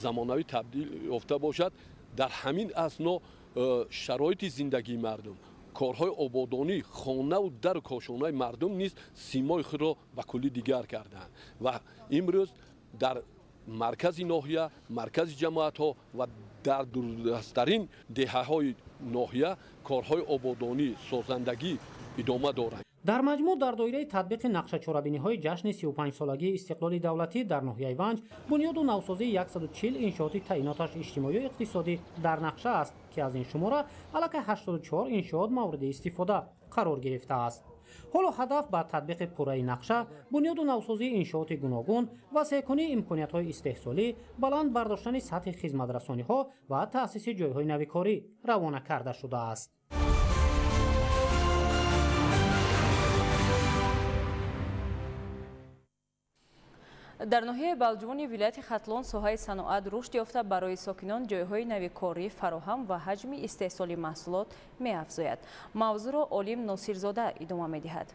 замонавӣ табдил ёфта бошад. Дар ҳамин асно Шароити зиндагии мардум, корҳои ободонӣ, хонаву дару кошонаи мардум низ симои худро ба куллӣ дигар карданд ва имрӯз дар маркази ноҳия, маркази ҷамоатҳо ва дар дурдасттарин деҳаҳои ноҳия корҳои ободонӣ, созандагӣ идома доранд. Дар маҷмӯъ, дар доираи татбиқи нақшачорабиниҳои ҷашни 35-солагии истиқлоли давлатӣ дар ноҳияи Ванҷ бунёду навсозии 140 иншооти таъиноташ иҷтимоию иқтисодӣ дар нақша аст, ки аз ин шумора аллакай 84 иншоот мавриди истифода қарор гирифтааст. Ҳоло ҳадаф ба татбиқи пурраи нақша, бунёду навсозии иншооти гуногун, васеъкунии имкониятҳои истеҳсолӣ, баланд бардоштани сатҳи хизматрасониҳо ва таъсиси ҷойҳои нави корӣ равона карда шудааст. Дар ноҳияи Балҷувони вилояти Хатлон соҳаи саноат рушд ёфта, барои сокинон ҷойҳои нави корӣ фароҳам ва ҳаҷми истеҳсоли маҳсулот меафзояд. Мавзӯъро Олим Носирзода идома медиҳад.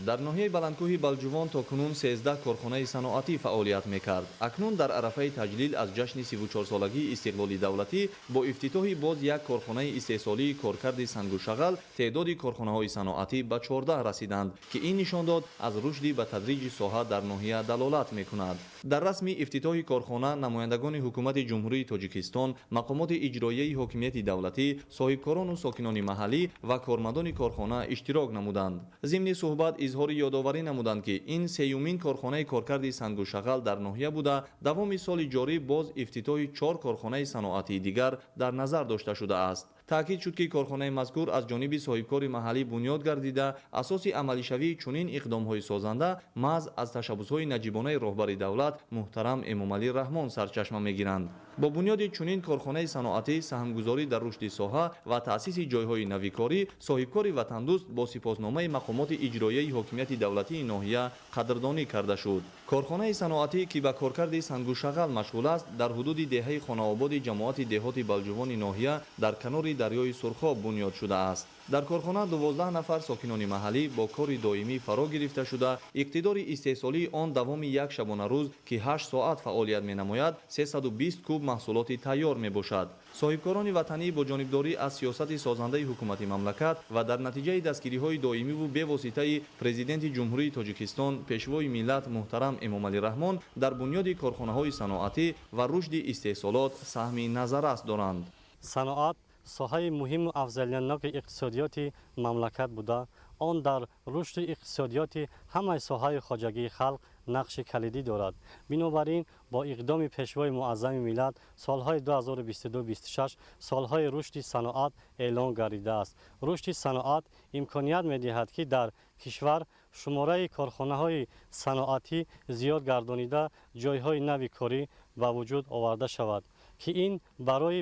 Дар ноҳияи баландкӯҳи Балҷувон то кунун 13 корхонаи саноатӣ фаъолият мекард. Акнун дар арафаи таҷлил аз ҷашни 34-солагии истиқлоли давлатӣ бо ифтитоҳи боз як корхонаи истеҳсолии коркарди сангу шағал теъдоди корхонаҳои саноатӣ ба 14 расиданд, ки ин нишондод аз рушди ба тадриҷи соҳа дар ноҳия далолат мекунад. Дар расми ифтитоҳи корхона намояндагони ҳукумати Ҷумҳурии Тоҷикистон, мақомоти иҷроияи ҳокимияти давлатӣ, соҳибкорону сокинони маҳаллӣ ва кормандони корхона иштирок намуданд. Зимни суҳбат изҳори ёдоварӣ намуданд, ки ин сеюмин корхонаи коркарди сангу шағал дар ноҳия буда, давоми соли ҷорӣ боз ифтитоҳи 4 корхонаи саноатии дигар дар назар дошта шудааст. Таъкид шуд, ки корхонаи мазкур аз ҷониби соҳибкори маҳаллӣ бунёд гардида, асоси амалишавии чунин иқдомҳои созанда маҳз аз ташаббусҳои наҷибонаи роҳбари давлат муҳтарам Эмомалӣ Раҳмон сарчашма мегиранд. Бо бунёди чунин корхонаи саноатӣ, саҳмгузорӣ дар рушди соҳа ва таъсиси ҷойҳои навикорӣ, соҳибкори ватандӯст бо сипосномаи мақомоти иҷроияи ҳокимияти давлатии ноҳия қадрдонӣ карда шуд. Корхонаи саноатӣ, ки ба коркарди сангу шағал машғул аст, дар ҳудуди деҳаи Хонаободи ҷамоати деҳоти Балҷувони ноҳия дар канори дарёи Сурхоб бунёд шудааст. Дар корхона 12 нафар сокинони маҳаллӣ бо кори доимӣ фаро гирифта шуда, иқтидори истеҳсолии он давоми як шабонарӯз, ки 8 соат фаъолият менамояд, 320 куб маҳсулоти тайёр мебошад. Соҳибкорони ватанӣ бо ҷонибдорӣ аз сиёсати созандаи ҳукумати мамлакат ва дар натиҷаи дастгириҳои доимиву бевоситаи Президенти Ҷумҳурии Тоҷикистон, Пешвои миллат муҳтарам Эмомалӣ Раҳмон дар бунёди корхонаҳои саноатӣ ва рушди истеҳсолот саҳми назаррас доранд. Саноат соҳаи муҳиму афзалиятноки иқтисодиёти мамлакат буда, он дар рушди иқтисодиёти ҳамаи соҳаи хоҷагии халқ нақши калидӣ дорад. Бинобар ин бо иқдоми Пешвои муаззами миллат солҳои 2022-26 солҳои рушди саноат эълон гардидааст. Рушди саноат имконият медиҳад, ки дар кишвар шумораи корхонаҳои саноатӣ зиёд гардонида, ҷойҳои нави корӣ ба вуҷуд оварда шавад, ки ин барои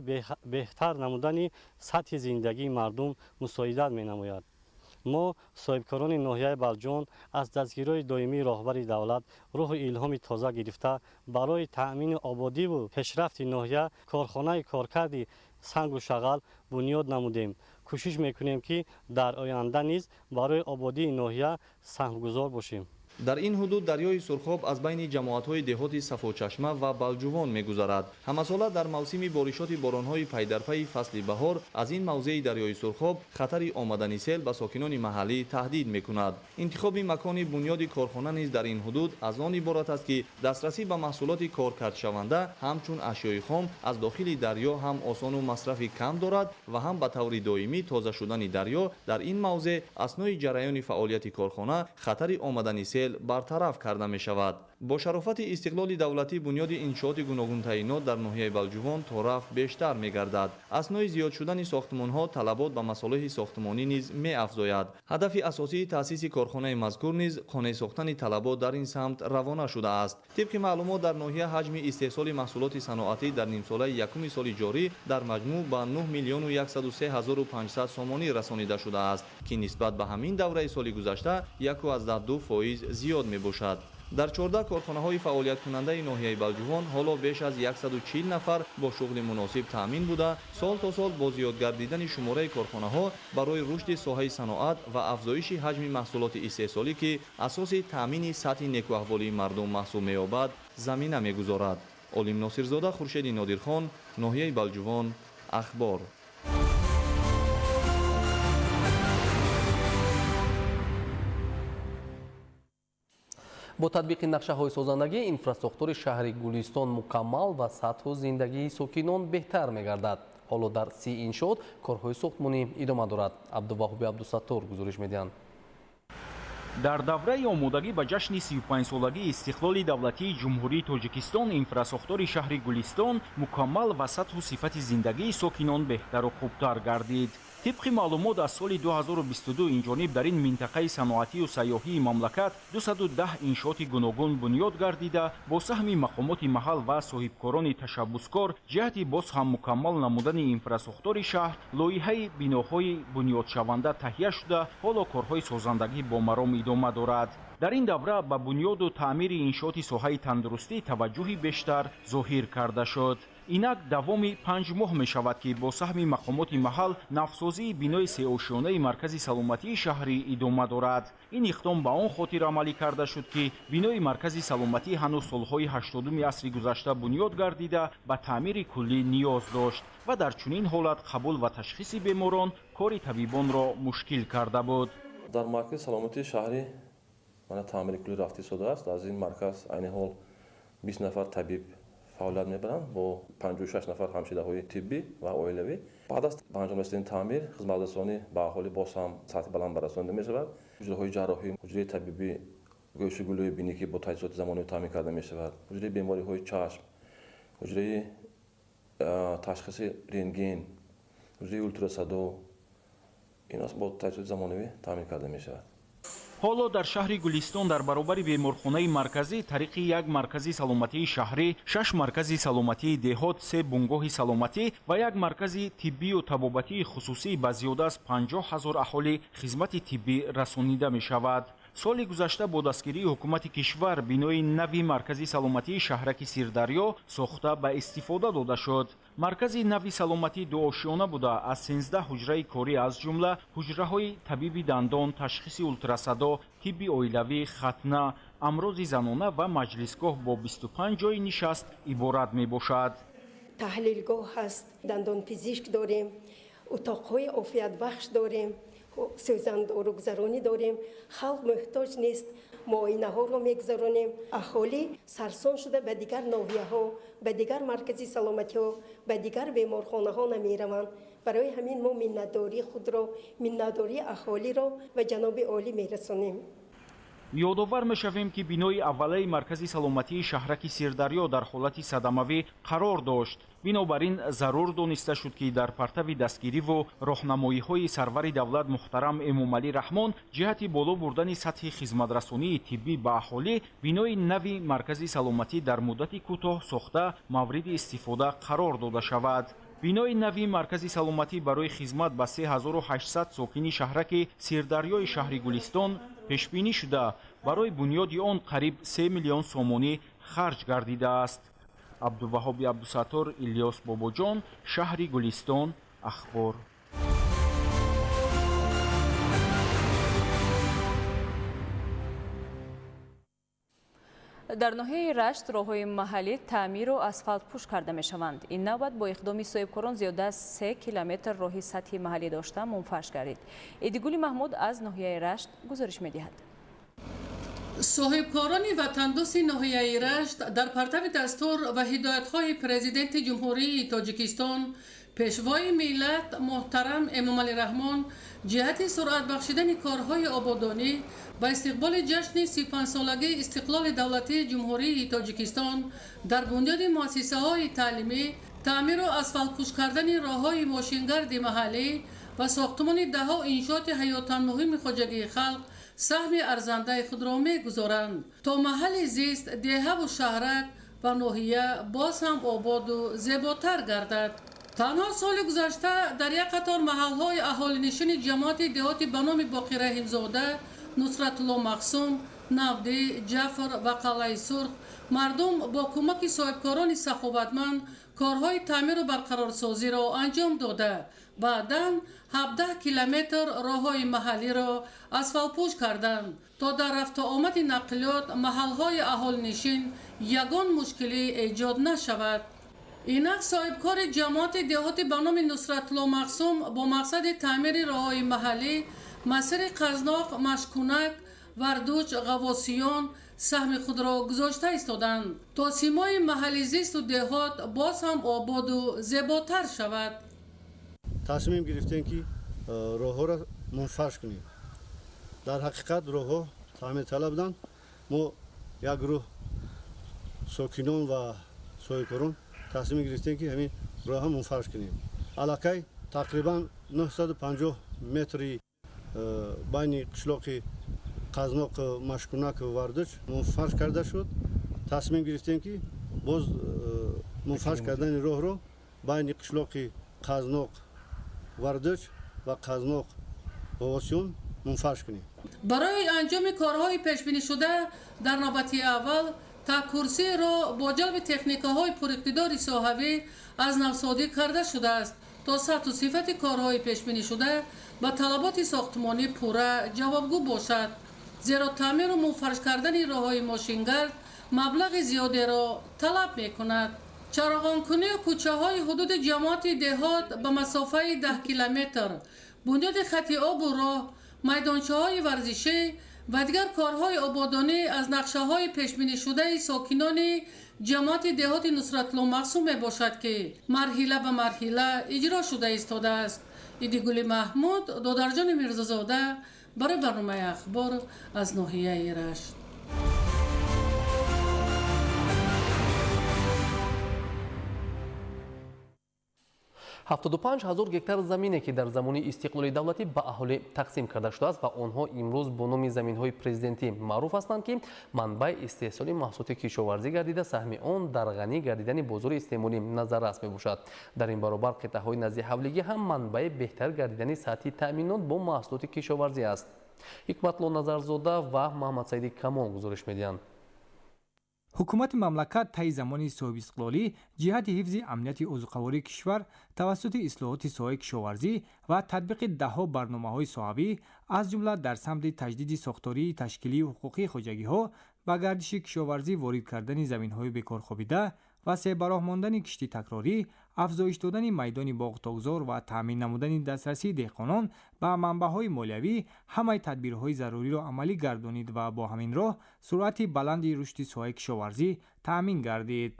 беҳтар намудани сатҳи зиндагии мардум мусоидат менамояд. Мо соҳибкорони ноҳияи Балҷувон аз дастгириҳои доимии роҳбари давлат рӯҳу илҳоми тоза гирифта, барои таъмини ободиву пешрафти ноҳия корхонаи коркарди сангу шағал бунёд намудем. Кӯшиш мекунем, ки дар оянда низ барои ободии ноҳия саҳмгузор бошем. Дар ин ҳудуд дарёи Сурхоб аз байни ҷамоатҳои деҳоти Сафочашма ва Балҷувон мегузарад. Ҳамасола дар мавсими боришоти боронҳои пайдарпайи фасли баҳор аз ин мавзеи дарёи Сурхоб хатари омадани сел ба сокинони маҳаллӣ таҳдид мекунад. Интихоби макони бунёди корхона низ дар ин ҳудуд аз он иборат аст, ки дастрасӣ ба маҳсулоти коркардшаванда ҳамчун ашёи хом аз дохили дарё ҳам осону масрафи кам дорад ва ҳам ба таври доимӣ тоза шудани дарё дар ин мавзеъ аснои ҷараёни фаъолияти корхона хатари омадани сел бартараф карда мешавад. Бо шарофати истиқлоли давлатӣ бунёди иншооти гуногунтаъинот дар ноҳияи Балҷувон то рафт бештар мегардад. Аснои зиёд шудани сохтмонҳо талабот ба масолеҳи сохтмонӣ низ меафзояд. Ҳадафи асосии таъсиси корхонаи мазкур низ қонеъ сохтани талабот дар ин самт равона шудааст. Тибқи маълумот дар ноҳия ҳаҷми истеҳсоли маҳсулоти саноатӣ дар нимсолаи якуми соли ҷорӣ дар маҷмӯъ ба 9 103 500 сомонӣ расонида шудааст, ки нисбат ба ҳамин давраи соли гузашта 1,2% зиёд мебошад. Дар 14 корхонаҳои фаъолияткунандаи ноҳияи Балҷувон ҳоло беш аз 140 нафар бо шуғли муносиб таъмин буда, сол то сол бо зиёд гардидани шумораи корхонаҳо барои рушди соҳаи саноат ва афзоиши ҳаҷми маҳсулоти истеҳсолӣ, ки асоси таъмини сатҳи некуаҳволии мардум маҳсуб меёбад, замина мегузорад. Олим Носирзода, Хуршеди Нодирхон, ноҳияи Балҷувон, Ахбор. Бо татбиқи нақшаҳои созандагӣ инфрасохтори шаҳри Гулистон мукаммал ва сатҳу зиндагии сокинон беҳтар мегардад. Ҳоло дар 30 иншоот корҳои сохтмонӣ идома дорад. Абдуваҳоби Абдусаттор гузориш медиҳанд. Дар давраи омодагӣ ба ҷашни 35-солагии истиқлоли давлатии Ҷумҳурии Тоҷикистон инфрасохтори шаҳри Гулистон мукаммал ва сатҳу сифати зиндагии сокинон беҳтару хубтар гардид. Тибқи маълумот, аз соли 2022 инҷониб дар ин минтақаи саноатию сайёҳии мамлакат 210 иншооти гуногун бунёд гардида, бо саҳми мақомоти маҳал ва соҳибкорони ташаббускор ҷиҳати боз ҳам мукаммал намудани инфрасохтори шаҳр лоиҳаи биноҳои бунёдшаванда таҳия шуда, ҳоло корҳои созандагӣ бо маром идома дорад. Дар ин давра ба бунёду таъмири иншооти соҳаи тандурустӣ таваҷҷӯҳи бештар зоҳир карда шуд. Инак давоми 5 моҳ мешавад, ки бо саҳми мақомоти маҳал навсозии бинои сеошёнаи маркази саломатии шаҳрӣ идома дорад. Ин иқдом ба он хотир амалӣ карда шуд, ки бинои маркази саломатӣ ҳанӯз солҳои 80-уми асри гузашта бунёд гардида, ба таъмири куллӣ ниёз дошт ва дар чунин ҳолат қабул ва ташхиси беморон кори табибонро мушкил карда буд. Дар маркази саломатии шаҳрӣ мана таъмири куллӣ рафта истодааст. Аз ин марказ айни ҳол 20 нафар табиб фаъолият мебаранд бо 56 нафар ҳамшираҳои тиббӣ ва оилавӣ. Баъд аз ба анҷом расидани таъмир, хизматрасонӣ ба аҳолӣ боз ҳам сатҳи баланд баррасонида мешавад. Ҳуҷраҳои ҷарроҳӣ, ҳуҷраи табибӣ, гӯшу гулӯи бинӣ, ки бо таҷҳизоти замонавӣ таъмин карда мешавад, ҳуҷраи бемориҳои чашм, ҳуҷраи ташхиси рентген, ҳуҷраи ултрасадо, инҳо бо таҷҳизоти замонавӣ таъмин карда мешавад. Ҳоло дар шаҳри Гулистон дар баробари беморхонаи марказӣ тариқи як маркази саломатии шаҳрӣ, 6 маркази саломатии деҳот, 3 бунгоҳи саломатӣ ва як маркази тиббию табобатии хусусӣ ба зиёда аз 50 ҳазор аҳолӣ хизмати тиббӣ расонида мешавад. Соли гузашта бо дастгирии ҳукумати кишвар бинои нави маркази саломатии шаҳраки Сирдарё сохта ба истифода дода шуд. Маркази нави саломатӣ дуошёна буда, аз 13 ҳуҷраи корӣ, аз ҷумла ҳуҷраҳои табиби дандон, ташхиси ултрасадо, тибби оилавӣ, хатна, амрози занона ва маҷлисгоҳ бо 25 ҷойи нишаст иборат мебошад. Таҳлилгоҳ ҳаст, дандонпизишк дорем, утоқҳои офиятбахш дорем, сӯзандоругузаронӣ дорем. Халқ муҳтоҷ нест, муоинаҳоро мегузаронем. Аҳолӣ сарсон шуда ба дигар ноҳияҳо, ба дигар маркази саломатиҳо, ба дигар беморхонаҳо намераванд. Барои ҳамин мо миннатдории худро, миннатдории аҳолиро ба ҷаноби олӣ мерасонем. Ёдовар мешавем, ки бинои аввалаи маркази саломатии шаҳраки Сирдарё дар ҳолати садамавӣ қарор дошт. Бинобар ин зарур дониста шуд, ки дар партави дастгириву роҳнамоиҳои сарвари давлат муҳтарам Эмомалӣ Раҳмон ҷиҳати боло бурдани сатҳи хизматрасонии тиббӣ ба аҳолӣ бинои нави маркази саломатӣ дар муддати кӯтоҳ сохта мавриди истифода қарор дода шавад. Бинои нави маркази саломатӣ барои хизмат ба 3800 сокини шаҳраки Сирдарёи шаҳри Гулистон пешбинӣ шуда, барои бунёди он қариб 3 миллион сомонӣ харҷ гардидааст. Абдуваҳоби Абдусаттор, Илёс Бобоҷон, шаҳри Гулистон, Ахбор. Дар ноҳияи Рашт роҳҳои маҳаллӣ таъмиру асфалтпӯш карда мешаванд. Ин навбат бо иқдоми соҳибкорон зиёда аз 3 километр роҳи сатҳи маҳаллӣ дошта мунфарш гардид. Идигули Маҳмуд аз ноҳияи Рашт гузориш медиҳад. Соҳибкорони ватандӯсти ноҳияи Рашт дар партави дастур ва ҳидоятҳои Президенти Ҷумҳурии Тоҷикистон, Пешвои миллат муҳтарам Эмомалӣ Раҳмон ҷиҳати суръат бахшидани корҳои ободонӣ ба истиқболи ҷашни 35-солагии истиқлоли давлатии Ҷумҳурии Тоҷикистон дар бунёди муассисаҳои таълимӣ, таъмиру асфалтпӯш кардани роҳҳои мошингарди маҳаллӣ ва сохтмони даҳҳо иншооти ҳаётан муҳими хоҷагии халқ саҳми арзандаи худро мегузоранд, то маҳалли зист, деҳаву шаҳрак ва ноҳия боз ҳам ободу зеботар гардад. Танҳо соли гузашта дар як қатор маҳалҳои аҳолинишини ҷамоати деҳоти ба номи Боқир Раҳимзода, Нусратулло Мақсум, Навдӣ, Ҷафр ва Қалъаи Сурх мардум бо кӯмаки соҳибкорони саховатманд корҳои таъмиру барқарорсозиро анҷом дода, баъдан 17 километр роҳҳои маҳаллиро асфалтпӯш карданд, то дар рафту омади нақлиёт маҳалҳои аҳолинишин ягон мушкилӣ эҷод нашавад. Инак соҳибкори ҷамоати деҳоти ба номи Нусратулло Мақсум бо мақсади таъмири роҳҳои маҳаллӣ масири Қазноқ, Машкунак, Вардуҷ, Ғаввосиён саҳми худро гузошта истоданд, то симои маҳалли зисту деҳот боз ҳам ободу зеботар шавад. Тасмим гирифтем, ки роҳҳоро мунфарш кунем. Дар ҳақиқат роҳҳо таъмирталаб буданд. Мо як гурӯҳ сокинон ва соҳибкорон тасмим гирифтем, ки ҳамин роҳҳо мунфарш кунем. Аллакай тақрибан 950 метри байни қишлоқи Қазноқ, Машкунак, Вардуч мунфарш карда шуд. Тасмим гирифтем, ки боз мунфарш кардани роҳро байни қишлоқи Қазноқ, Вардуч ва Қазноқ, Ғаввосиён мунфарш кунем. Барои анҷоми корҳои пешбинишуда дар навбати аввал такурсиро бо ҷалби техникаҳои пуриқтидори соҳавӣ аз навсодӣ карда шудааст, то сатҳу сифати корҳои пешбинишуда ба талаботи сохтмонӣ пурра ҷавобгӯ бошад, зеро таъмиру мунфарш кардани роҳҳои мошингард маблағи зиёдеро талаб мекунад. Чароғонкунию кӯчаҳои ҳудуди ҷамоати деҳот ба масофаи 10 километр, бунёди хати обу роҳ, майдончаҳои варзишӣ ва дигар корҳои ободонӣ аз нақшаҳои пешбинишудаи сокинони ҷамоати деҳоти Нусратулло Мақсум мебошад, ки марҳила ба марҳила иҷро шуда истодааст. Идигули Маҳмуд, Додарҷони Мирзозода барои барномаи Ахбор аз ноҳияи Рашт. 75 000 гектар замине, ки дар замони истиқлоли давлатӣ ба аҳолӣ тақсим карда шудааст ва онҳо имрӯз бо номи заминҳои президентӣ маъруф ҳастанд, ки манбаи истеҳсоли маҳсулоти кишоварзӣ гардида, саҳми он дар ғанӣ гардидани бозори истеъмолӣ назаррас мебошад. Дар ин баробар қитъаҳои назди ҳавлигӣ ҳам манбаи беҳтар гардидани сатҳи таъминот бо маҳсулоти кишоварзӣ аст. Ҳикматло Назарзода ва Маҳаммадсаиди Камол гузориш медиҳанд. Ҳукумати мамлакат таи замони соҳибистиқлолӣ ҷиҳати ҳифзи амнияти озуқавории кишвар тавассути ислоҳоти соҳаи кишоварзӣ ва татбиқи даҳҳо барномаҳои соҳавӣ, аз ҷумла дар самти таҷдиди сохтории ташкилию ҳуқуқии хоҷагиҳо, ба гардиши кишоварзӣ ворид кардани заминҳои бекорхобида ва себароҳ мондани кишти такрорӣ, афзоиш додани майдони боғтокзор ва таъмин намудани дастрасии деҳқонон ба манбаъҳои молиявӣ ҳамаи тадбирҳои заруриро амалӣ гардонид ва бо ҳамин роҳ суръати баланди рушди соҳаи кишоварзӣ таъмин гардид.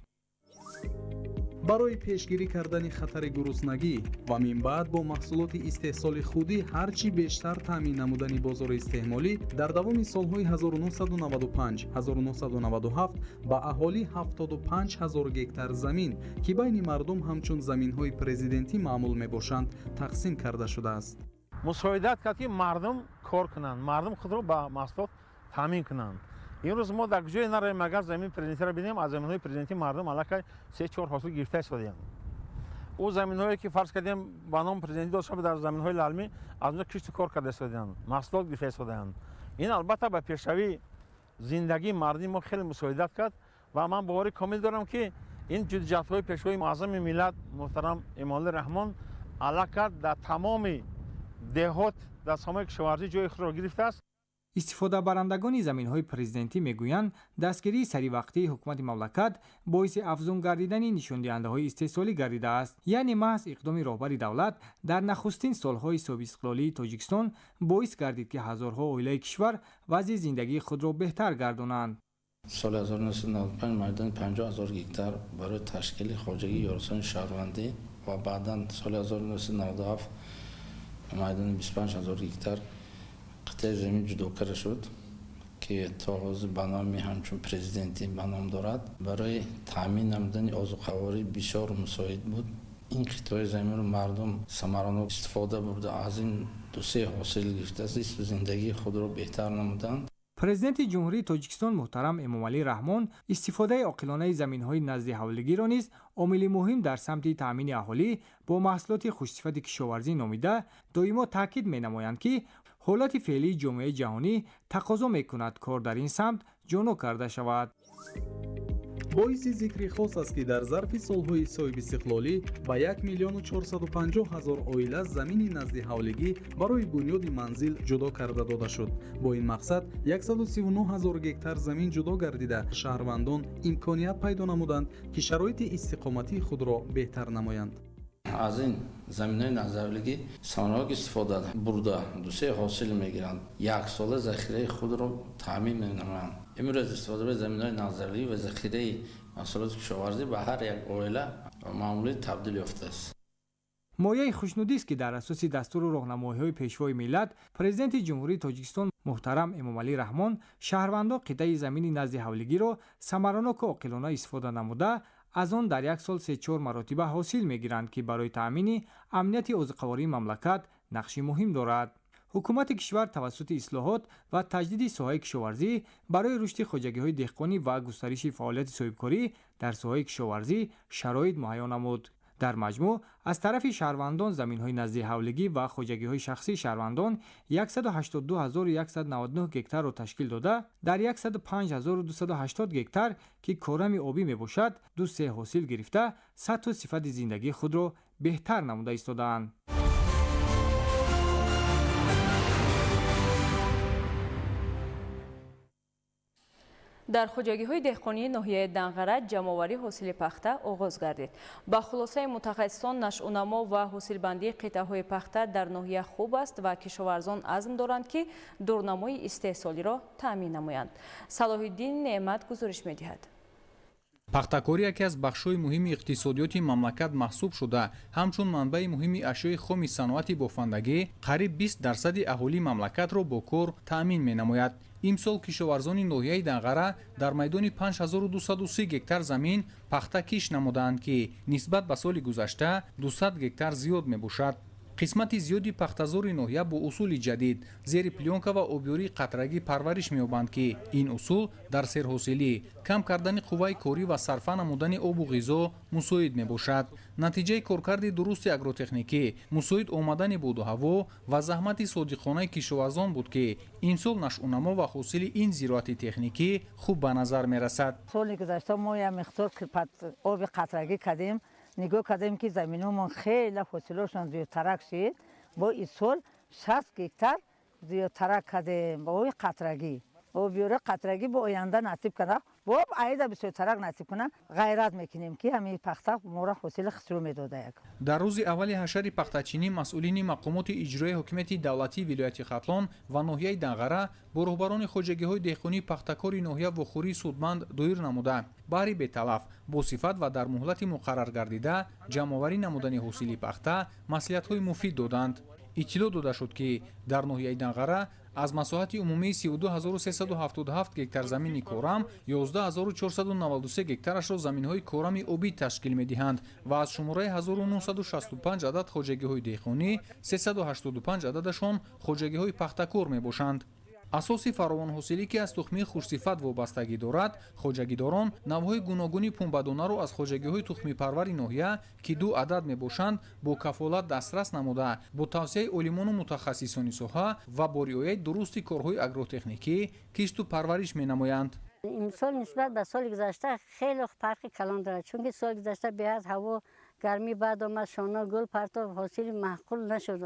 Барои пешгирӣ кардани хатари гуруснагӣ ва минбаъд бо маҳсулоти истеҳсоли худӣ ҳар чӣ бештар таъмин намудани бозори истеъмолӣ, дар давоми солҳои 1995-1997 ба аҳолӣ 75 ҳазор гектар замин, ки байни мардум ҳамчун заминҳои президентӣ маъмул мебошанд, тақсим карда шудааст. Мусоидат кард, ки мардум кор кунанд, мардум худро ба маҳсулот таъмин кунанд. Имрӯз мо дар куҷое наравем, агар замини президентиро бинем, аз заминҳои президентӣ мардум аллакай се чор ҳосил гирифта истодаанд. Ӯ заминҳое, ки фарз кардем, ба номи президентӣ дошта, дар заминҳои лалмӣ аз онҷо кишту кор карда истодаанд, маҳсулот гирифта истодаанд. Ин албатта ба пешравии зиндагии мардуми мо хеле мусоидат кард ва ман боварӣ комил дорам, ки ин ҷудҷаҳдҳои пешвои муаззами миллат муҳтарам Эмомалӣ Раҳмон аллакай дар тамоми деҳот дар соҳаи кишоварзӣ ҷои худро гирифтааст. Истифодабарандагони заминҳои президентӣ мегӯянд, дастгирии саривақтии ҳукумати мамлакат боиси афзун гардидани нишондиҳандаҳои истеҳсолӣ гардидааст. Яъне маҳз иқдоми роҳбари давлат дар нахустин солҳои соҳибистиқлолии Тоҷикистон боис гардид, ки ҳазорҳо оилаи кишвар вазъи зиндагии худро беҳтар гардонанд. Соли 1995 майдони 50 ҳазор гектар барои ташкили хоҷагии ёрисони шаҳрвандӣ ва баъдан соли 1997 майдони 25 ҳазор гектар қитъаи замин ҷудо карда шуд, ки то ҳозир ба номи ҳамчун президентӣ ба ном дорад. Барои таъмин намудани озуқаворӣ бисёр мусоид буд. Ин қитъаи заминро мардум самаранок истифода бурда, аз ин дусе ҳосил гирифта, зисту зиндагии худро беҳтар намуданд. Президенти Ҷумҳурии Тоҷикистон муҳтарам Эмомалӣ Раҳмон истифодаи оқилонаи заминҳои наздиҳавлигиро низ омили муҳим дар самти таъмини аҳолӣ бо маҳсулоти хушсифати кишоварзӣ номида, доимо таъкид менамоянд, ки ҳолати феълии ҷомеаи ҷаҳонӣ тақозо мекунад, кор дар ин самт ҷонок карда шавад. Боиси зикри хос аст, ки дар зарфи солҳои соҳибистиқлолӣ ба 1 450 000 оила замини назди ҳавлигӣ барои бунёди манзил ҷудо карда дода шуд. Бо ин мақсад 139 ҳазор гектар замин ҷудо гардида, шаҳрвандон имконият пайдо намуданд, ки шароити истиқоматии худро беҳтар намоянд. Аз ин заминҳои наздиҳавлигӣ самаранок истифода бурда, дусе ҳосил мегиранд, яксола захираи худро таъмин менамоянд. Имрӯз истифодаи заминҳои наздиҳавлигӣ ва захираи маҳсулоти кишоварзӣ ба ҳар як оила маъмулӣ табдил ёфтааст. Мояи хушнудист, ки дар асоси дастуру роҳнамоиҳои Пешвои миллат, Президенти Ҷумҳурии Тоҷикистон муҳтарам Эмомалӣ Раҳмон, шаҳрвандон қитъаи замини назди ҳавлигиро самараноку оқилона истифода намуда, аз он дар як сол 3-4 маротиба ҳосил мегиранд, ки барои таъмини амнияти озуқавории мамлакат нақши муҳим дорад. Ҳукумати кишвар тавассути ислоҳот ва таҷдиди соҳаи кишоварзӣ барои рушди хоҷагиҳои деҳқонӣ ва густариши фаъолияти соҳибкорӣ дар соҳаи кишоварзӣ шароит муҳайё намуд. Дар маҷмӯъ аз тарафи шаҳрвандон заминҳои назди ҳавлигӣ ва хоҷагиҳои шахсии шаҳрвандон 182199 гектарро ташкил дода, дар 105280 гектар, ки корами обӣ мебошад, 2-3 ҳосил гирифта, сатҳу сифати зиндагии худро беҳтар намуда истодаанд. Дар хоҷагиҳои деҳқонии ноҳияи Данғара ҷамъоварии ҳосили пахта оғоз гардид. Ба хулосаи мутахассисон, нашъунамо ва ҳосилбандии қитъаҳои пахта дар ноҳия хуб аст ва кишоварзон азм доранд, ки дурнамои истеҳсолиро таъмин намоянд. Салоҳиддин Неъмат гузориш медиҳад. Пахтакорӣ яке аз бахшҳои муҳими иқтисодиёти мамлакат маҳсуб шуда, ҳамчун манбаи муҳими ашёи хоми саноати бофандагӣ қариб 20% аҳолии мамлакатро бо кор таъмин менамояд. Имсол кишоварзони ноҳияи Данғара дар майдони 5230 гектар замин пахта киш намудаанд, ки нисбат ба соли гузашта 200 гектар зиёд мебошад. Қисмати зиёди пахтазори ноҳия бо усули ҷадид зери плёнка ва обёрии қатрагӣ парвариш меёбанд, ки ин усул дар серҳосилӣ, кам кардани қувваи корӣ ва сарфа намудани обу ғизо мусоид мебошад. Натиҷаи коркарди дурусти агротехникӣ, мусоид омадани боду ҳаво ва заҳмати содиқонаи кишоварзон буд, ки имсол нашъунамо ва ҳосили ин зироати техникӣ хуб ба назар мерасад. Соли гузашта мо як миқдор оби қатрагӣ кардем, нигоҳ кардем, ки заминҳомон хеле ҳосилошон зиёдтарак шид. Бо ин сол 60 гектар зиёдтарак кардем бо оби қатрагӣ. Обёри қатрагӣ бо оянда насиб кана, бо аида бисёртарак насиб кана, ғайрат мекунем, ки ҳамин пахта моро ҳосили хусрӯ медода. Як дар рӯзи аввали ҳашари пахтачинӣ масъулини мақомоти иҷроии ҳокимияти давлатии вилояти Хатлон ва ноҳияи Данғара бо роҳбарони хоҷагиҳои деҳқонии пахтакори ноҳия вохӯрии судманд доир намуда, баҳри беталаф, бо сифат ва дар муҳлати муқаррар гардида ҷамъоварӣ намудани ҳосили пахта маслиҳатҳои муфид доданд. Иттилоъ дода шуд, ки дар ноҳияи Данғара аз масоҳати умумии 32377 гектар замини корам 11493 гектарашро заминҳои корами обӣ ташкил медиҳанд ва аз шумораи 1965 адад хоҷагиҳои деҳқонӣ 385 ададашон хоҷагиҳои пахтакор мебошанд. Асоси фаровонҳосилӣ, ки аз тухмии хушсифат вобастагӣ дорад, хоҷагидорон навъҳои гуногуни пунбадонаро аз хоҷагиҳои тухмипарвари ноҳия, ки 2 адад мебошанд, бо кафолат дастрас намуда, бо тавсияи олимону мутахассисони соҳа ва бо риояи дурусти корҳои агротехникӣ кишту парвариш менамоянд. Имсол нисбат ба соли гузашта хеле фарқи калон дорад, чунки соли гузашта беҳад ҳаво гармӣ баъд омад, шона гул партофт, ҳосили маъқул нашуд.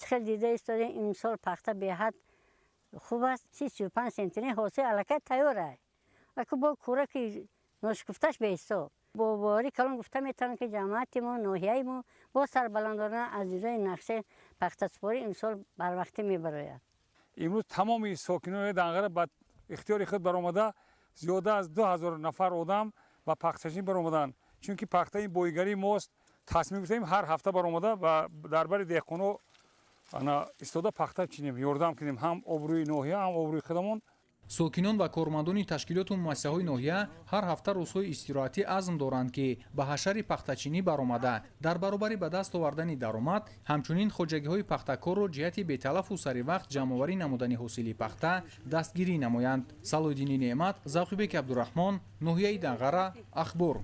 Хеле дида истодем, имсол пахта беҳад хуб аст, 35 сентнер ҳосил аллакай тайёр аст. Аку бо кӯраки ношукуфташ беҳисоб. Бо боварӣ калон гуфта метавонам, ки ҷамоати мо, ноҳияи мо бо сарбаландона аз иҷрои нақшаи пахтасупорӣ имсол барвақтӣ мебарояд. Имрӯз тамоми сокинони Данғара ба ихтиёри худ баромада, зиёда аз 2000 нафар одам ба пахтачинӣ баромаданд. Чунки пахта ин боигарии мост, тасмим гирифтем ҳар ҳафта баромада ва дар бари деҳқоно ана истода пахта чинем, ёрдам кунем ҳам обрӯи ноҳия, ҳам обрӯи худамон. Сокинон ва кормандони ташкилоту муассисаҳои ноҳия ҳар ҳафта рӯзҳои истироҳатӣ азм доранд, ки ба ҳашари пахтачинӣ баромада, дар баробари ба даст овардани даромад, ҳамчунин хоҷагиҳои пахтакорро ҷиҳати беталафу саривақт ҷамъоварӣ намудани ҳосили пахта дастгирӣ намоянд. Салоҳиддини Неъмат, Завқибеки Абдураҳмон, ноҳияи Данғара, Ахбор.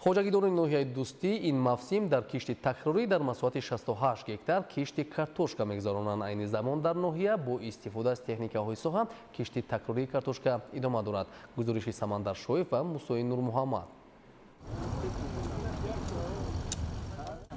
Хоҷагидорони ноҳияи Дӯстӣ ин мавсим дар кишти такрорӣ дар масоҳати 68 гектар кишти картошка мегузаронанд. Айни замон дар ноҳия бо истифода аз техникаҳои соҳа кишти такрории картошка идома дорад. Гузориши Самандар Шоев ва Мусои Нурмуҳаммад.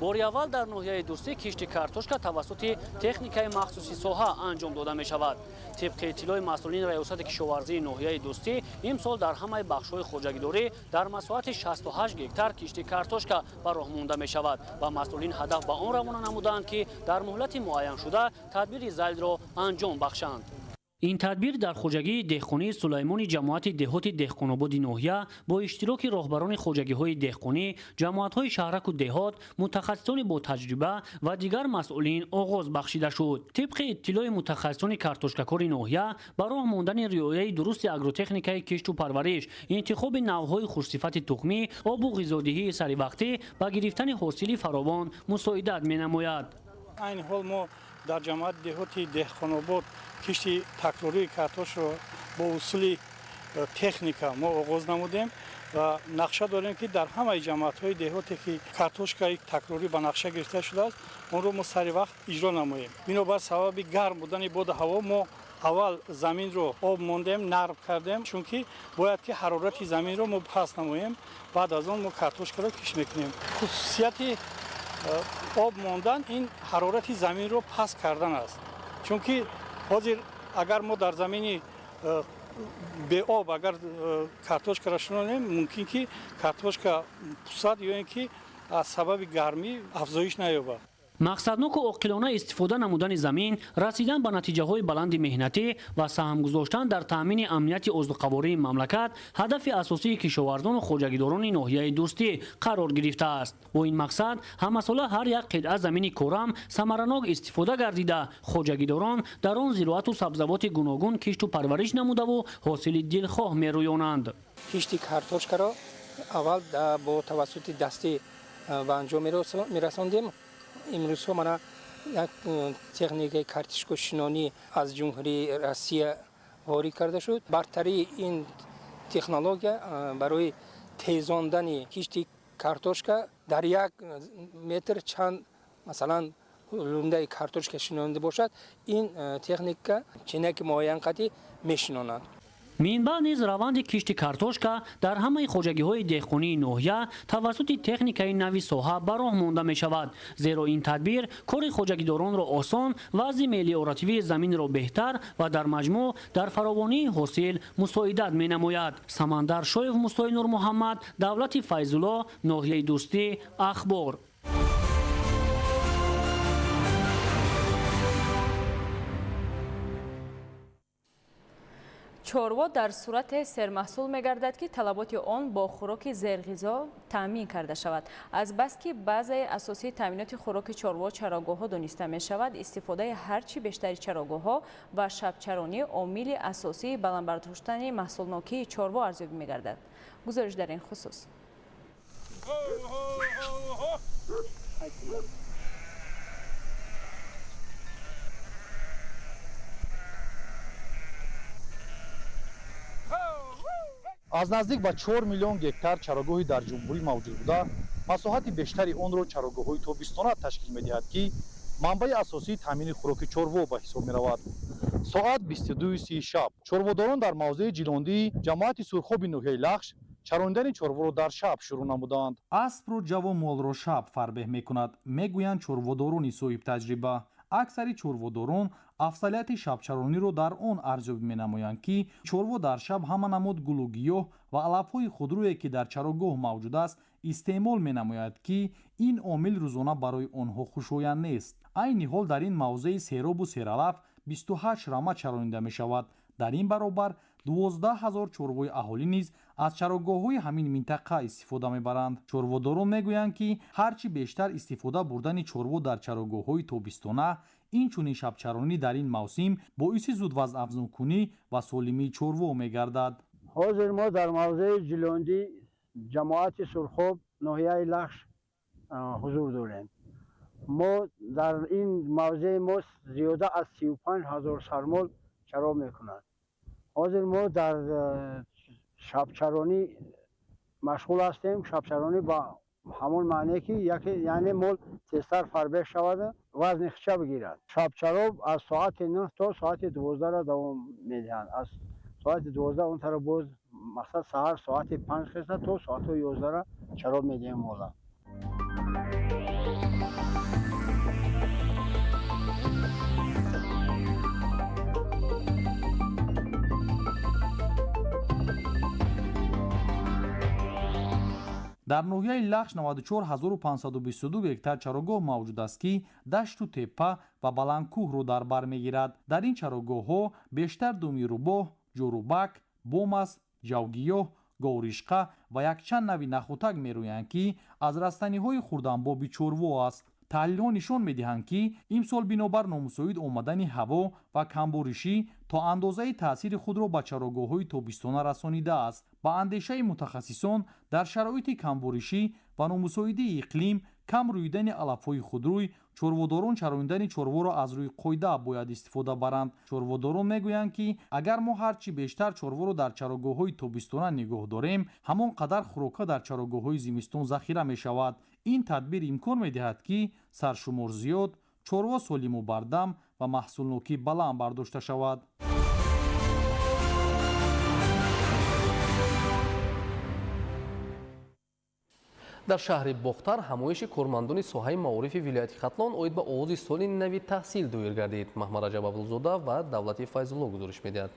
Бори аввал дар ноҳияи Дӯстӣ кишти картошка тавассути техникаи махсуси соҳа анҷом дода мешавад. Тибқи иттилои масъулини раёсати кишоварзии ноҳияи Дӯстӣ, имсол дар ҳамаи бахшҳои хоҷагидорӣ дар масоҳати 68 гектар кишти картошка ба роҳ монда мешавад ва масъулин ҳадаф ба он равона намуданд, ки дар муҳлати муайяншуда тадбири зайлро анҷом бахшанд. Ин тадбир дар хоҷагии деҳқонии Сулаймони ҷамоати деҳоти Деҳқонободи ноҳия бо иштироки роҳбарони хоҷагиҳои деҳқонӣ, ҷамоатҳои шаҳраку деҳот, мутахассисони бо таҷриба ва дигар масъулин оғоз бахшида шуд. Тибқи иттилои мутахассисони картошкакори ноҳия, ба роҳ мондани риояи дурусти агротехникаи кишту парвариш, интихоби навъҳои хушсифати тухмӣ, обу ғизодиҳии саривақтӣ ба гирифтани ҳосили фаровон мусоидат менамояд. Айни ҳол мо дар ҷамоати деҳоти Деҳқонобод кишти такрории картошро бо усули техника мо оғоз намудем ва нақша дорем, ки дар ҳамаи ҷамоатҳои деҳоте, ки картошкаи такрорӣ ба нақша гирифта шудааст, онро мо сари вақт иҷро намоем. Бинобар сабаби гарм будани боду ҳаво мо аввал заминро об мондем, нарм кардем, чунки бояд ки ҳарорати заминро мо паст намоем. Баъд аз он мо картошкаро кишт мекунем. Хусусияти об мондан ин ҳарорати заминро паст кардан аст, чунки ҳозир агар мо дар замини беоб агар картошкаро шинонем, мумкин ки картошка пусад ё ин ки аз сабаби гармӣ афзоиш наёбад. Мақсадноку оқилона истифода намудани замин, расидан ба натиҷаҳои баланди меҳнатӣ ва саҳм гузоштан дар таъмини амнияти озуқавории мамлакат ҳадафи асосии кишоварзону хоҷагидорони ноҳияи Дӯстӣ қарор гирифтааст. Бо ин мақсад ҳамасола ҳар як қитъа замини корам самаранок истифода гардида, хоҷагидорон дар он зироату сабзавоти гуногун кишту парвариш намудаву ҳосили дилхоҳ мерӯёнанд. Кишти картошкаро аввал бо тавассути дастӣ ба анҷом мерасондем. Имрӯзҳо мана як техникаи картошкашинонӣ аз Ҷумҳурии Россия ворид карда шуд. Бартарии ин технология барои тезондани кишти картошка дар як метр чанд, масалан, лундаи картошка шинонда бошад, ин техника чинаки муайян қати мешинонад. Минбаъд низ раванди кишти картошка дар ҳамаи хоҷагиҳои деҳқонии ноҳия тавассути техникаи нави соҳа ба роҳ монда мешавад, зеро ин тадбир кори хоҷагидоронро осон, вазъи мелиоративии заминро беҳтар ва дар маҷмӯъ дар фаровонии ҳосил мусоидат менамояд. Самандар Шоев, Мусои Нурмуҳаммад, Давлати Файзулло, ноҳияи Дӯстӣ, Ахбор. Чорво дар сурате сермаҳсул мегардад, ки талаботи он бо хӯроки зерғизо таъмин карда шавад. Азбаски баъзаи асосии таъминоти хӯроки чорво чарогоҳҳо дониста мешавад, истифодаи ҳарчи бештари чарогоҳҳо ва шабчаронӣ омили асосии баланд бардоштани маҳсулнокии чорво арзёбӣ мегардад. Гузориш дар ин хусус. Аз наздик ба 4 миллион гектар чарогоҳи дар ҷумҳурӣ мавҷуд буда, масоҳати бештари онро чарогоҳҳои тобистона ташкил медиҳад, ки манбаи асосии таъмини хӯроки чорво ба ҳисоб меравад. Соат 22:30 шаб чорводорон дар мавзеи Ҷилондии ҷамоати Сурхоби ноҳияи Лахш чарондани чорворо дар шаб шурӯъ намуданд. Аспро ҷаву молро шаб фарбеҳ мекунад, мегӯянд чорводорони соҳибтаҷриба. Аксари чорводорон афзалияти шабчарониро дар он арзёбӣ менамоянд, ки чорво дар шаб ҳама намуд гулу гиёҳ ва алафҳои худрӯе, ки дар чарогоҳ мавҷуд аст, истеъмол менамояд, ки ин омил рӯзона барои онҳо хушоянд нест. Айни ҳол дар ин мавзеи серобу сералаф 28 рама чаронида мешавад. Дар ин баробар 12 ҳазор чорвои аҳолӣ низ аз чарогоҳҳои ҳамин минтақа истифода мебаранд. Чорводорон мегӯянд, ки ҳарчи бештар истифода бурдани чорво дар чарогоҳҳои тобистона, инчунин шабчаронӣ дар ин мавсим боиси зудвазнафзункунӣ ва солимии чорво мегардад. Ҳозир мо дар мавзеи Ҷилондӣ ҷамоати Сурхоб ноҳияи Лахш ҳузур дорем. Мо дар ин мавзеи мо зиёда аз 35 ҳазор сармол чаро мекунад. Ҳозир мо дар шабчаронӣ Машғул ҳастем шабчаронӣ ба ҳамон маъне ки яъне мол тезтар фарбеҳ шавад, вазни хича бигирад. Шабчароб аз соати 9 то соати 12 давом медиҳанд. Аз соати 12 он тараф боз мақсад саҳар соати 5 хеста то соати 11 чароб медиҳем мола. Дар ноҳияи Лахш 94522 гектар чарогоҳ мавҷуд аст, ки дашту теппа ва баландкӯҳро дар бар мегирад. Дар ин чарогоҳҳо бештар думи рӯбоҳ, ҷорубак, бомаз, ҷавгиёҳ, говришқа ва якчанд нави нахӯтак мерӯянд, ки аз растаниҳои хурдамбоби чорво аст. Таҳлилҳо нишон медиҳанд, ки имсол бинобар номусоид омадани ҳаво ва камборишӣ то андозаи таъсири худро ба чарогоҳҳои тобистона расонидааст. Ба андешаи мутахассисон, дар шароити камборишӣ ва номусоидии иқлим, кам рӯидани алафҳои худрӯй, чорводорон чарондани чорворо аз рӯи қоида бояд истифода баранд. Чорводорон мегӯянд, ки агар мо ҳар чӣ бештар чорворо дар чарогоҳҳои тобистона нигоҳ дорем, ҳамон қадар хӯрока дар чарогоҳҳои зимистон захира мешавад. Ин тадбир имкон медиҳад, ки саршумор зиёд, чорво солиму бардам ва маҳсулнокӣ баланд бардошта шавад. Дар шаҳри Бохтар ҳамоиши кормандони соҳаи маорифи вилояти Хатлон оид ба оғози соли нави таҳсил доир гардид. Маҳмадраҷаб Абдулзода ва Давлати Файзулло гузориш медиҳад.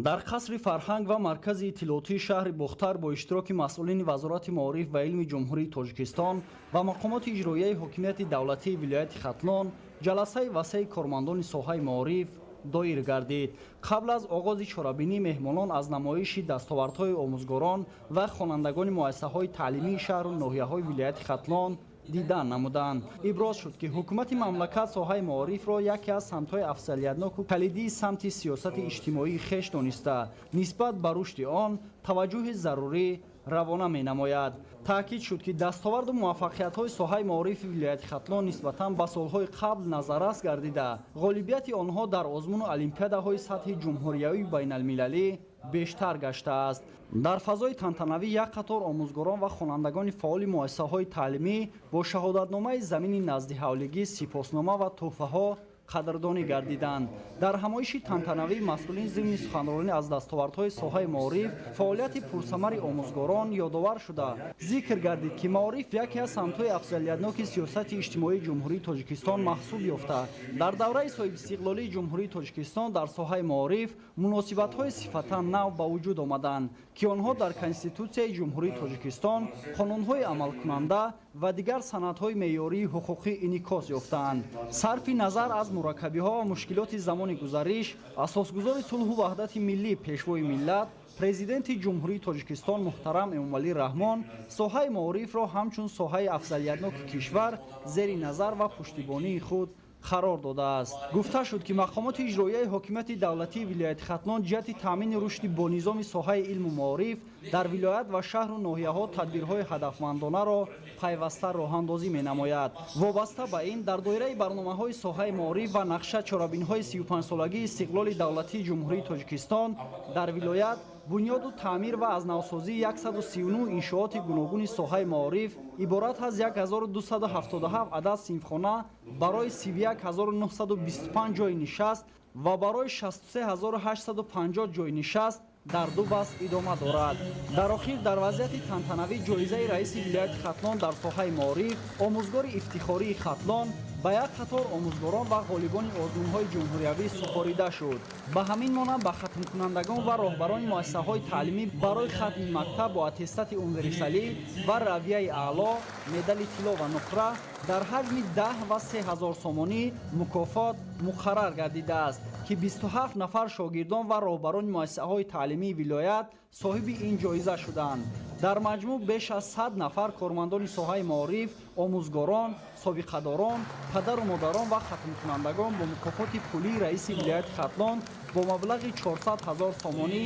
Дар қасри фарҳанг ва маркази иттилоотии шаҳри Бохтар бо иштироки масъулини Вазорати маориф ва илми Ҷумҳурии Тоҷикистон ва мақомоти иҷроияи ҳокимияти давлатии вилояти Хатлон ҷаласаи васеи кормандони соҳаи маориф доир гардид. Қабл аз оғози чорабинӣ меҳмонон аз намоиши дастовардҳои омӯзгорон ва хонандагони муассисаҳои таълимии шаҳру ноҳияҳои вилояти Хатлон дидан намуданд. Иброз шуд, ки ҳукумати мамлакат соҳаи маорифро яке аз самтҳои афзалиятноку калидии самти сиёсати иҷтимоии хеш дониста, нисбат ба рушди он таваҷҷӯҳи зарурӣ равона менамояд. Таъкид шуд, ки дастоварду муваффақиятҳои соҳаи маорифи вилояти Хатлон нисбатан ба солҳои қабл назаррас гардида, ғолибияти онҳо дар озмуну олимпиадаҳои сатҳи ҷумҳуриявию байналмилалӣ бештар гаштааст. Дар фазои тантанавӣ як қатор омӯзгорон ва хонандагони фаъоли муассисаҳои таълимӣ бо шаҳодатномаи замини наздиҳавлигӣ, сипоснома ва тӯҳфаҳо қадрдонӣ гардиданд. Дар ҳамоиши тантанавӣ масъулин зимни суханронӣ аз дастовардҳои соҳаи маориф, фаъолияти пурсамари омӯзгорон ёдовар шуда, зикр гардид, ки маориф яке аз самтҳои афзалиятноки сиёсати иҷтимоии Ҷумҳурии Тоҷикистон маҳсуб ёфта, дар давраи соҳибистиқлолии Ҷумҳурии Тоҷикистон дар соҳаи маориф муносибатҳои сифатан нав ба вуҷуд омаданд, ки онҳо дар Конститутсияи Ҷумҳурии Тоҷикистон, қонунҳои амалкунанда ва дигар санадҳои меъёрии ҳуқуқӣ инъикос ёфтаанд. Сарфи назар аз мураккабиҳо ва мушкилоти замони гузариш, асосгузори сулҳу ваҳдати миллӣ, пешвои миллат, Президенти Ҷумҳурии Тоҷикистон муҳтарам Эмомалӣ Раҳмон соҳаи маорифро ҳамчун соҳаи афзалиятноки кишвар зери назар ва пуштибонии худ қарор додааст. Гуфта шуд, ки мақомоти иҷроияи ҳокимияти давлатии вилояти Хатлон ҷиҳати таъмини рушди бонизоми соҳаи илму маориф дар вилоят ва шаҳру ноҳияҳо тадбирҳои ҳадафмандонаро пайваста роҳандозӣ менамояд. Вобаста ба ин, дар доираи барномаҳои соҳаи маориф ва нақша чорабиниҳои 35-солагии истиқлоли давлатии Ҷумҳурии Тоҷикистон дар вилоят бунёду таъмир ва аз навсозии 139 иншооти гуногуни соҳаи маориф иборат аз 1277 адад синфхона барои 31925 ҷойи нишаст ва барои 63850 ҷойи нишаст дар ду баст идома дорад. Дар охир дар вазъияти тантанавӣ ҷоизаи раиси вилояти Хатлон дар соҳаи маориф, омӯзгори ифтихории Хатлон ба як қатор омӯзгорон ва ғолибони озмунҳои ҷумҳуриявӣ супорида шуд. Ба ҳамин монанд ба хатмкунандагон ва роҳбарони муассисаҳои таълимӣ барои хатми мактаб бо аттестати универсалӣ ва равияи аъло, медали тилло ва нуқра дар ҳаҷми 10 ва 3000 сомонӣ мукофот муқаррар гардидааст, ки 27 нафар шогирдон ва роҳбарони муассисаҳои таълимии вилоят соҳиби ин ҷоиза шуданд. Дар маҷмӯъ беш аз 100 нафар кормандони соҳаи маориф, омӯзгорон, собиқадорон, падару модарон ва хатмкунандагон бо мукофоти пулии раиси вилояти Хатлон бо маблағи 400 000 сомонӣ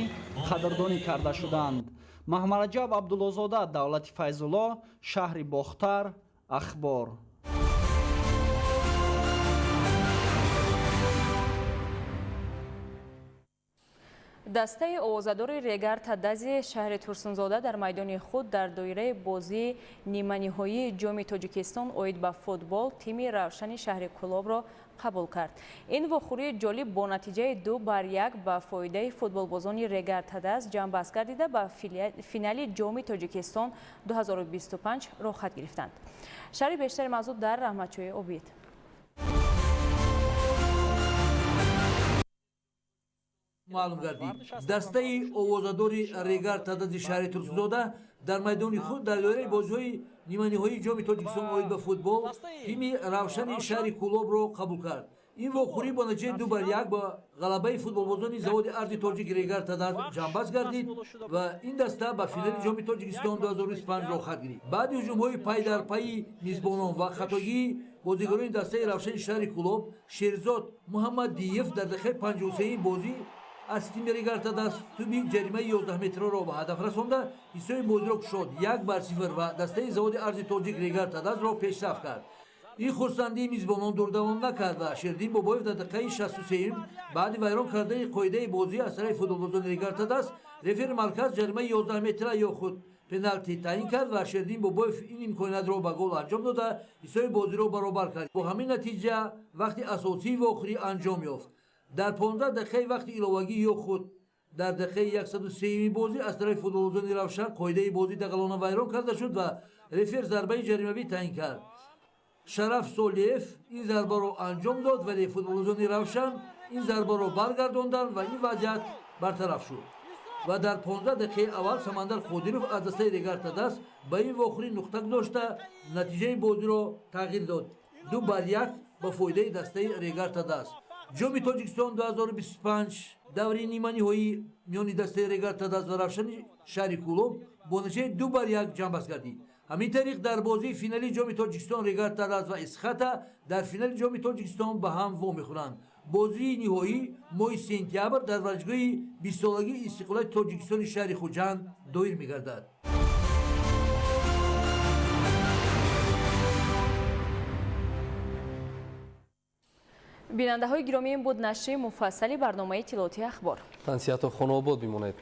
қадрдонӣ карда шуданд. Маҳмараҷаб Абдуллозода, Давлати Файзулло, шаҳри Бохтар, Ахбор. Дастаи овозадори Регар Тадази шаҳри Турсунзода дар майдони худ дар доираи бозии ниманиҳоии Ҷоми Тоҷикистон оид ба футбол тими Равшани шаҳри Кӯлобро қабул кард. Ин вохӯрии ҷолиб бо натиҷаи 2-1 ба фоидаи футболбозони Регар Тадаз ҷамъбаст гардида ба финали Ҷоми Тоҷикистон 2025 роҳхат гирифтанд. Шарҳи бештари мавзӯъ дар Раҳматшоҳи Обид. Маълум гардид, дастаи овозадори Регар Тадази шаҳри Турсунзода дар майдони худ дар доираи бозиҳои ниманиҳоии Ҷоми Тоҷикистон оид ба футбол тими Равшани шаҳри Кӯлобро қабул кард. Ин вохӯрӣ бо натиҷаи 2-1 ба ғалабаи футболбозони заводи арзи тоҷик Регар Тадаз ҷамъбаст гардид ва ин даста ба финали Ҷоми Тоҷикистон 2025 роҳхат гирифт. Баъди ҳуҷумҳои пайдарпайи мизбонон ва хатогии бозигарони дастаи Равшани шаҳри Кӯлоб, Шерзод Муҳаммадиев дар дақиқаи 53-и бозӣ аз тими Регар Тадаз туби ҷаримаи 11 метрро ба ҳадаф расонда ҳиссаи бозиро кушод 1-0 ва дастаи заводи арзи тоҷик Регар Тадазро пешсаф кард. Ин хурсандии мизбонон дурдавом накард ва Шердин Бобоев дар дақиқаи 63 баъди вайрон кардани қоидаи бозӣ аз тарафи футболбозони Регар Тадаз рефери марказ ҷаримаи 11 метра ё худ пеналти таъин кард ва Шердин Бобоев ин имкониятро ба гол анҷом дода ҳиссаи бозиро баробар кард. Бо ҳамин натиҷа вақти асосии вохӯрӣ анҷом ёфт. Дар 15 дақиқаи вақти иловагӣ ё худ дар дақиқаи 103-ми бозӣ аз тарафи футболбозони Равшан қоидаи бозӣ дағалона вайрон карда шуд ва рефер зарбаи ҷаримавӣ таъин кард. Шараф Солиев ин зарбаро анҷом дод, вале футболбозони Равшан ин зарбаро баргардонданд ва ин вазъият бартараф шуд. Ва дар 15 дақиқаи аввал Самандар Қодиров аз дастаи Регар Тадаз ба ин вохӯрӣ нуқта гузошта натиҷаи бозиро тағйир дод 2-1 ба фоидаи дастаи Регар Тадаз. Ҷоми Тоҷикистон 2025 даври ниманиҳоӣ миёни дастаи Регар Тадаз ва Равшани шаҳри Кӯлоб бо натиҷаи 2-1 ҷамъбаст гардид. Ҳамин тариқ дар бозии финали Ҷоми Тоҷикистон Регар Тадаз ва Исхата дар финали Ҷоми Тоҷикистон ба ҳам вомехӯранд. Бозии ниҳоӣ моҳи сентябр дар варзишгоҳи 20-солагии истиқлолияти Тоҷикистони шаҳри Хуҷанд доир мегардад. Бинандаҳои гиромӣ, ин буд нашри муфассали барномаи иттилоотии Ахбор. Тансиҳату хонаобод бимонед.